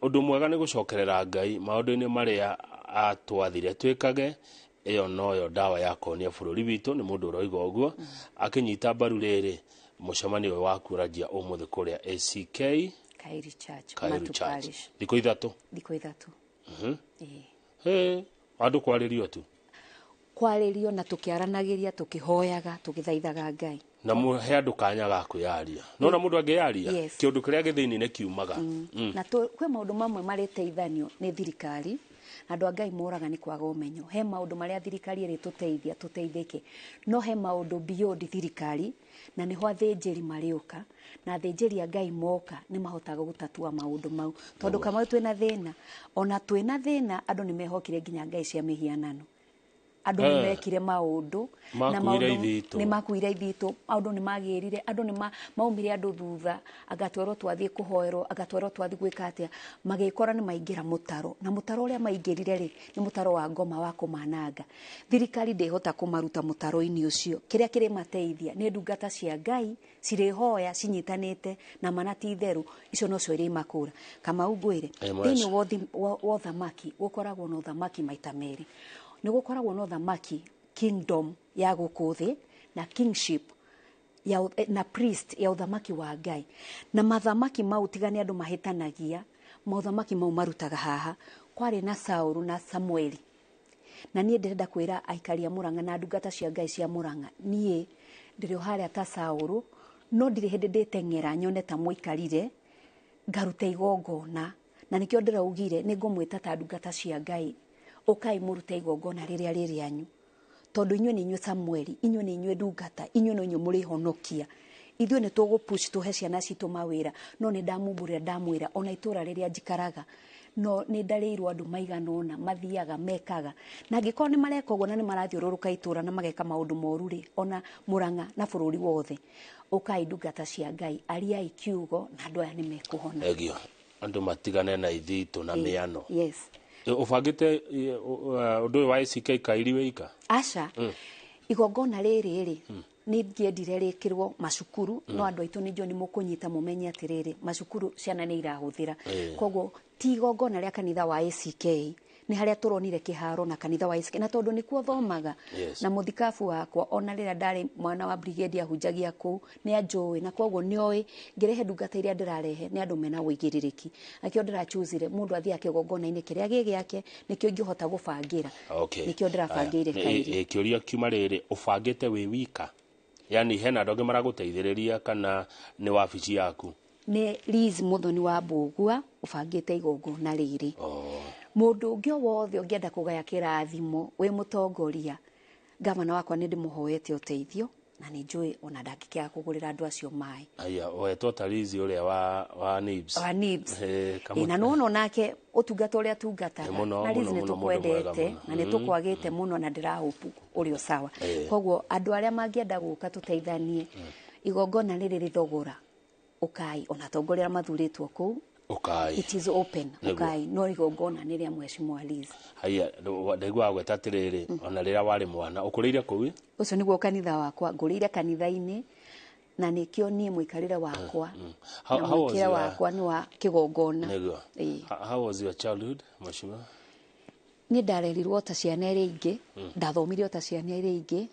Ũndũ mwega nĩ gũcokerera Ngai maũndũ-inĩ marĩa atwathire twĩkage, ĩyo noyo ndawa ya kuonia bũrũri witũ. Nĩ mũndũ ũroiga ũguo akĩnyita mbaru rĩrĩ mũcemanio ũyũ waku ũranjia ũmũthĩ kũrĩa ACK Kairi Church. Kairu Matu Church. Parish. Thikũ 3. Thikũ 3. Ĩĩ. Hĩ, andũ kwarĩrio tu? Kwarĩrio na tũkĩaranagĩria, tũkĩhoyaga, tũgĩthaithaga Ngai. Na mũhe andũ kanya ga kwĩyaria, nona mũndũ angĩyaria Yes. kĩũndũ kĩrĩa gĩthĩinĩ nĩ kiumaga. Na kwĩ maũndũ mamwe marĩteithanio nĩ thirikari, na andũ a Ngai moraga nĩ kwaga ũmenyo. He maũndũ marĩa thirikari ĩrĩtũteithia tũteithĩke, no he maũndũ beyond thirikari, na nĩho athĩnjĩri marĩũka, na athĩnjĩri a Ngai moka nĩ mahotaga gũtatua maũndũ mau, tondũ kamau twĩna thĩna, ona twĩna thĩna, andũ nĩ mehokire nginya ngai cia mĩhianano, andũ nĩ mekire maũndũ na Makuire maũndũ ithitũ. Nĩ makuire ithitũ, maũndũ nĩ magĩrire, andũ nĩ maumire andũ thutha, agatwerwo twathiĩ kũhoerwo, agatwerwo twathiĩ gwĩka atĩa, magĩkora nĩ maingĩra mũtaro, na mũtaro ũrĩa maingĩrire rĩ, nĩ mũtaro wa ngoma wa kũmananga. Thirikari ndĩhota kũmaruta mũtaro-inĩ ũcio. Kĩrĩa kĩrĩmateithia nĩ ndungata cia Ngai cirĩhoya cinyitanĩte na mana ti itherũ, icio nocio irĩmakũra. Kamau, ngwĩre, Mwaci. thĩinĩ wa ũthamaki gũkoragwo na ũthamaki maita merĩ. Nĩ gũkoragwo na ũthamaki, kingdom ya gũkũ thĩ, na kingship ya, na priest ya ũthamaki wa Ngai. Na mathamaki mau tiga nĩ andũ mahĩtanagia, maũthamaki mau marutaga haha kwarĩ na Saũlũ na Samueli. Na niĩ ndĩrenda kwĩra aikari a Mũrang'a na ndungata cia Ngai cia Mũrang'a, niĩ ndĩrĩ o harĩa ta Saũlũ, no ndirĩ hĩndĩ ndĩteng'era nyone ta mũikarire ngaruta igongona Na nĩkĩo ndĩraugire nĩ ngũmwĩta ta ndungata cia Ngai, ũkai mũrute igongona rĩrĩa rĩ rĩanyu, tondũ inyuĩ nĩ inyuĩ Samueli, inyuĩ nĩ inyuĩ ndungata, inyuĩ no inyuĩ mũrĩhonokia. Ithuĩ nĩ tũgũpush tũhe ciana citũ mawĩra, no nĩ ndamumbũrĩra ndamwĩra ona itũra rĩrĩa njikaraga no nĩ ndarĩirwo andũ maigana ũna mathiaga mekaga, na angĩkorwo nĩ mareka ũguo na nĩ marathiũrũrũka itũra na mageka maũndũ moru rĩ, ona Murang'a na bũrũri wothe, ũkai ndungata cia Ngai, ariai kiugo na andũ aya nĩ mekũhona. Egio andũ matigane na ithitũ na mĩano. Yes. Ũbangĩte ũndũ ũyũ wa ACK Kairi wĩika? Aca, igongona rĩrĩ rĩ nĩ ngĩendire rĩkĩrwo macukuru, no andũ aitũ nĩ njũĩ nĩ mũkũnyita mũmenye atĩrĩrĩ, macukuru ciana nĩ irahũthĩra, koguo ti igongona rĩa kanitha wa ACK, nĩ harĩa tũronire kĩharo na kanitha wa ACK, na tondũ nĩkuo thomaga. Yes. Na mũthikabu wakwa ona rĩrĩa ndarĩ mwana wa brigade ahunjagia kũu, nĩ anjũĩ, na koguo nĩ oĩ ngĩrehe ndungata iria ndĩrarehe nĩ andũ mena ũigĩrĩrĩki. Nakĩo ndĩrachusire mũndũ athiaga kĩgongona-inĩ kĩrĩa gĩ gĩake, nĩkĩo ingĩhota gũbangĩra. Okay. Nĩkĩo ndĩrabangĩire Aya, Kairi. Kĩũria kiuma rĩrĩ, ũbangĩte wĩ wika, yani hena andũ angĩ maragũteithĩrĩria kana nĩ wabici yaku? Nĩ Liz Muthoni wa Mbũgua ũbangĩte igongona rĩrĩ. Oh. Mũndũ ũngĩ o wothe ũngĩenda kũgaya kĩrathimo wĩ mũtongoria, gavana wakwa nĩ ndĩmũhoete ũteithio na nĩ njũĩ ona ndangĩkĩaga kũgũrĩra andũ acio maĩ. Aya, wetwo ta Liz ũrĩa wa Nibs. Wa Nibs. Kamũte. Ĩ, na nĩwona onake ũtungata ũrĩa atungataga. Ĩ, mũno, Na Liz mũno, nĩ mũno, mũndũ mwega tũkwendete mũno. na nĩ tũkwagĩte mũno na ndĩrahopu ũrĩ o sawa. Koguo andũ arĩa mangĩenda gũka tũteithanie igongona rĩrĩ rĩthogora, ũkai, ona atongoria arĩa mathurĩtwo kũu. Ũkai. It is open. Nĩguo. Ũkai, no igongona nĩ rĩa mheshimiwa Liz. Haya, ndaigua gweta atĩrĩrĩ, ona rĩrĩa warĩ mwana ũkũrĩire kũu? Ũcio nĩguo kanitha wakwa, ngũrĩire kanitha-inĩ, na nĩkĩo niĩ mũikarĩre wakwa na How was mwĩkĩre wakwa nĩ wa kĩgongona. Nĩguo. Ĩĩ. How was your childhood, mheshimiwa? Niĩ ndarerirwo ta ciana iria ingĩ, ndathomire o ta ciana iria ingĩ,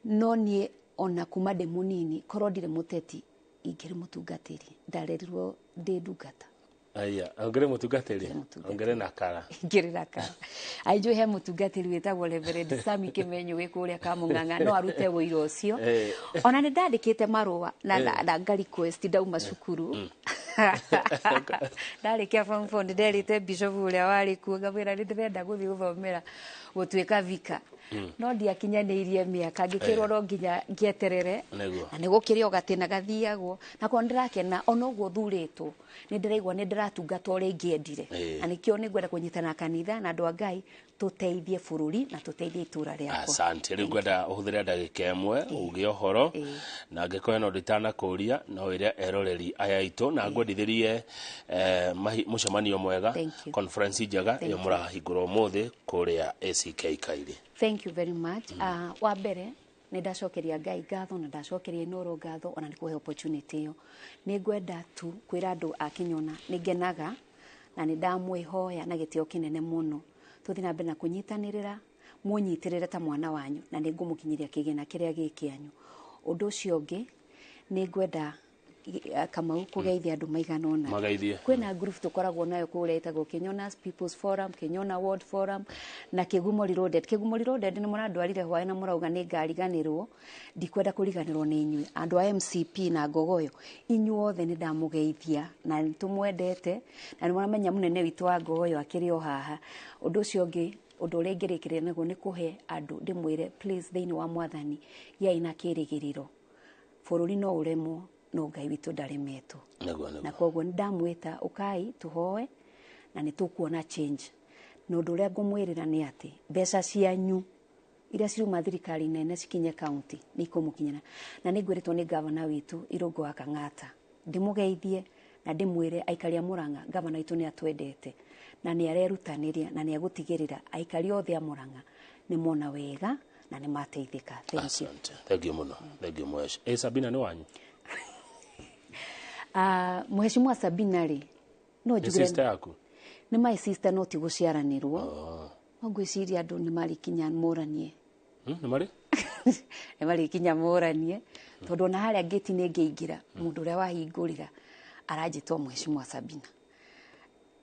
no niĩ ona kuma ndĩ mũnini, korwo ndirĩ mũteti ingĩrĩ mũtungatĩri. Ndarerirwo ndĩ ndungata. Aya, ongere mũtungatĩri? Mũtungatĩri. Ongere na kara. Ngĩrĩ na kara ainjũ he mũtungatĩri wĩtagwo Reverend Sami Kĩmenyo wĩ kũrĩa Kamũng'ang'a, no arute ũira ũcio. Ona nĩ ndandĩkĩte marũa na nga request ndauma cukuru, ndarĩkia form 4, nĩ nderĩte bishop ũrĩa warĩ kuo, ngamwĩra nĩ ndĩrenda gũthiĩ gũthomera gũtuĩka vika, no ndiakinyanĩirie mĩaka, ngĩkĩrwo no nginya ngĩeterere. Nĩguo. Na nĩ gũkĩrĩ o gatĩna gathiagwo na korwo nĩndĩrakena ona ũguo thurĩtwo, nĩ ndĩraigua nĩ ndĩratungata ũrĩa ingĩendire. Na nĩkĩo nĩ ngwenda kũnyitana na kanitha na andũ a Ngai tũteithie bũrũri na tũteithie itũra rĩakwa. Asante. Rĩu ngwenda ũhũthĩre ndagĩka ĩmwe uge ũhoro, na angĩkorwo ĩno nditanakũria no ĩre eroreri aya aitũ na ngwendithĩrie mũcemanio mwega. Thank you. Conference njega Thank ĩyo you. mũrahingũra ũmũthĩ kũrĩa ACK Kairi. Thank you very much. Wa mbere nĩ ndacokeria Ngai ngatho na ndacokeria Inoro ngatho ona nĩ kũhe opportunity ĩyo. Nĩ ngwenda tu kwĩra andũ a Kĩnyona nĩ ngenaga na nĩ ndamwĩhoya na gĩtĩo kĩnene mũno tũthiĩ na mbere na kũnyitanĩrĩra, mũnyitĩrĩre ta mwana wanyu na nĩ ngũmũkinyĩria kĩgĩna kĩrĩa gĩ kĩanyu. Ũndũ ũcio ũngĩ nĩ ngwenda Kamau kũgeithia andũ maigana ũna. Mageithie. Kwĩna group tũkoragwo nayo kũrĩa ĩtagwo Kĩnyona People's Forum, Kĩnyona Ward Forum na Kĩgumo Reloaded. Kĩgumo Reloaded nĩ mũrandwarire hwaĩ na mũrauga nĩ ngariganĩrwo, ndikwenda kũriganĩrwo nĩ inyuĩ andũ a MCP na Ngogoyo, inyuothe nĩ ndamũgeithia na nĩ tũmwendete na nĩ mũramenya mũnene witũ wa Ngogoyo akĩrĩ o haha. Ũndũ ũcio ũngĩ, ũndũ ũrĩa ingĩrĩkĩrĩria naguo nĩ kũhe andũ ndĩmwĩre, please, thĩinĩ wa mwathani gĩai na kĩrĩgĩrĩro, bũrũri no ũremwo no Ngai witũ ndaremetwo. Nĩguo. Na koguo nĩ ndamwĩta ũkai tũhoe na nĩ tũkuona change, na ũndũ ũrĩa ngũmwĩrĩra nĩ atĩ mbeca cianyu iria ciruma thirikari nene cikinye county nĩ ikũmũkinyĩra, na nĩ ngwĩrĩtwo nĩ gavana witũ Irũngũ wa Kang'ata ndĩmũgeithie na ndĩmwĩre aikari a Murang'a, gavana witũ nĩ atwendete na nĩ arerutanĩria na nĩ agũtigĩrĩra aikari othe a Murang'a nĩ mona wega na nĩ mateithĩka. Thank you. Asante, thank you mũno, thank you mwesh. Sabina nĩ wanyu? Mheshimiwa Sabina rĩ, no Nĩ njugire sister yaku? Nĩ my sister, no ti gũciaranĩrwo. No ngwĩciria andũ nĩ marĩkinya moranie. Nĩ marĩ? Nĩ marĩkinya moranie, tondũ ona harĩa ngĩti-inĩ ngĩingĩra, mũndũ ũrĩa wahingũrĩra aranjĩtwo Mheshimiwa Sabina.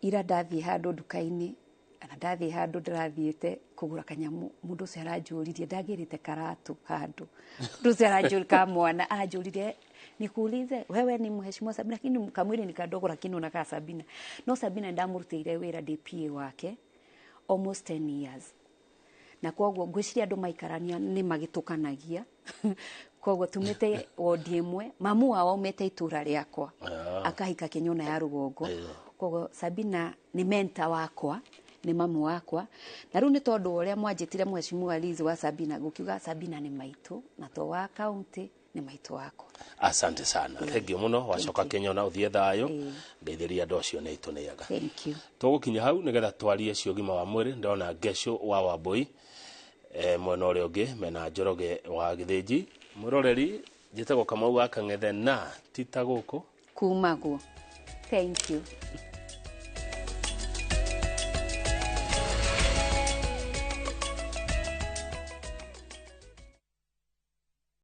Ira ndathiĩ handũ nduka-inĩ, kana ndathiĩ handũ ndĩrathiĩte kũgũra kanyamũ, mũndũ ũcio aranjũririe, ndagĩrĩte karatũ handũ, mũndũ ũcio aranjũririe ka mwana, aranjũririe Nikuulize, wewe ni mheshimiwa Sabina, lakini kamwili ni kadogo, lakini unakaa Sabina. No Sabina ndamũrutĩire wĩra ndĩ PA wake almost 10 years, na koguo ngwĩciria andũ maikarania nĩ magĩtũkanagia. Koguo tumĩte wondi ĩmwe, mamu wao aumĩte itũra rĩakwa, akahika Kĩnyona ya rũgongo. Koguo Sabina nĩ mentor wakwa, nĩ mamu wakwa. Na rĩu nĩ tondũ wa ũrĩa mwanjĩtire mheshimiwa Liz wa Sabina, gũkiuga Sabina nĩ maitũ, na to wa kaunti, nĩ maitũ wakwa. Asante sana, thank you muno. Wacoka Kĩnyona ũthiĩ thayũ, ngeithĩria andũ acio nĩ itũ nĩega. Thank you. Tũgũkinya hau nĩgetha twarie cio ũgima wa mwĩrĩ. Ndĩrona Ngeco wa Wambui mwena ũrĩa ũngĩ mena Njoroge wa Gĩthĩnji. Mwĩroreri, njĩtagwo Kamau wa Kang'ethe, na ti ta gũkũ kumagwo. Thank you.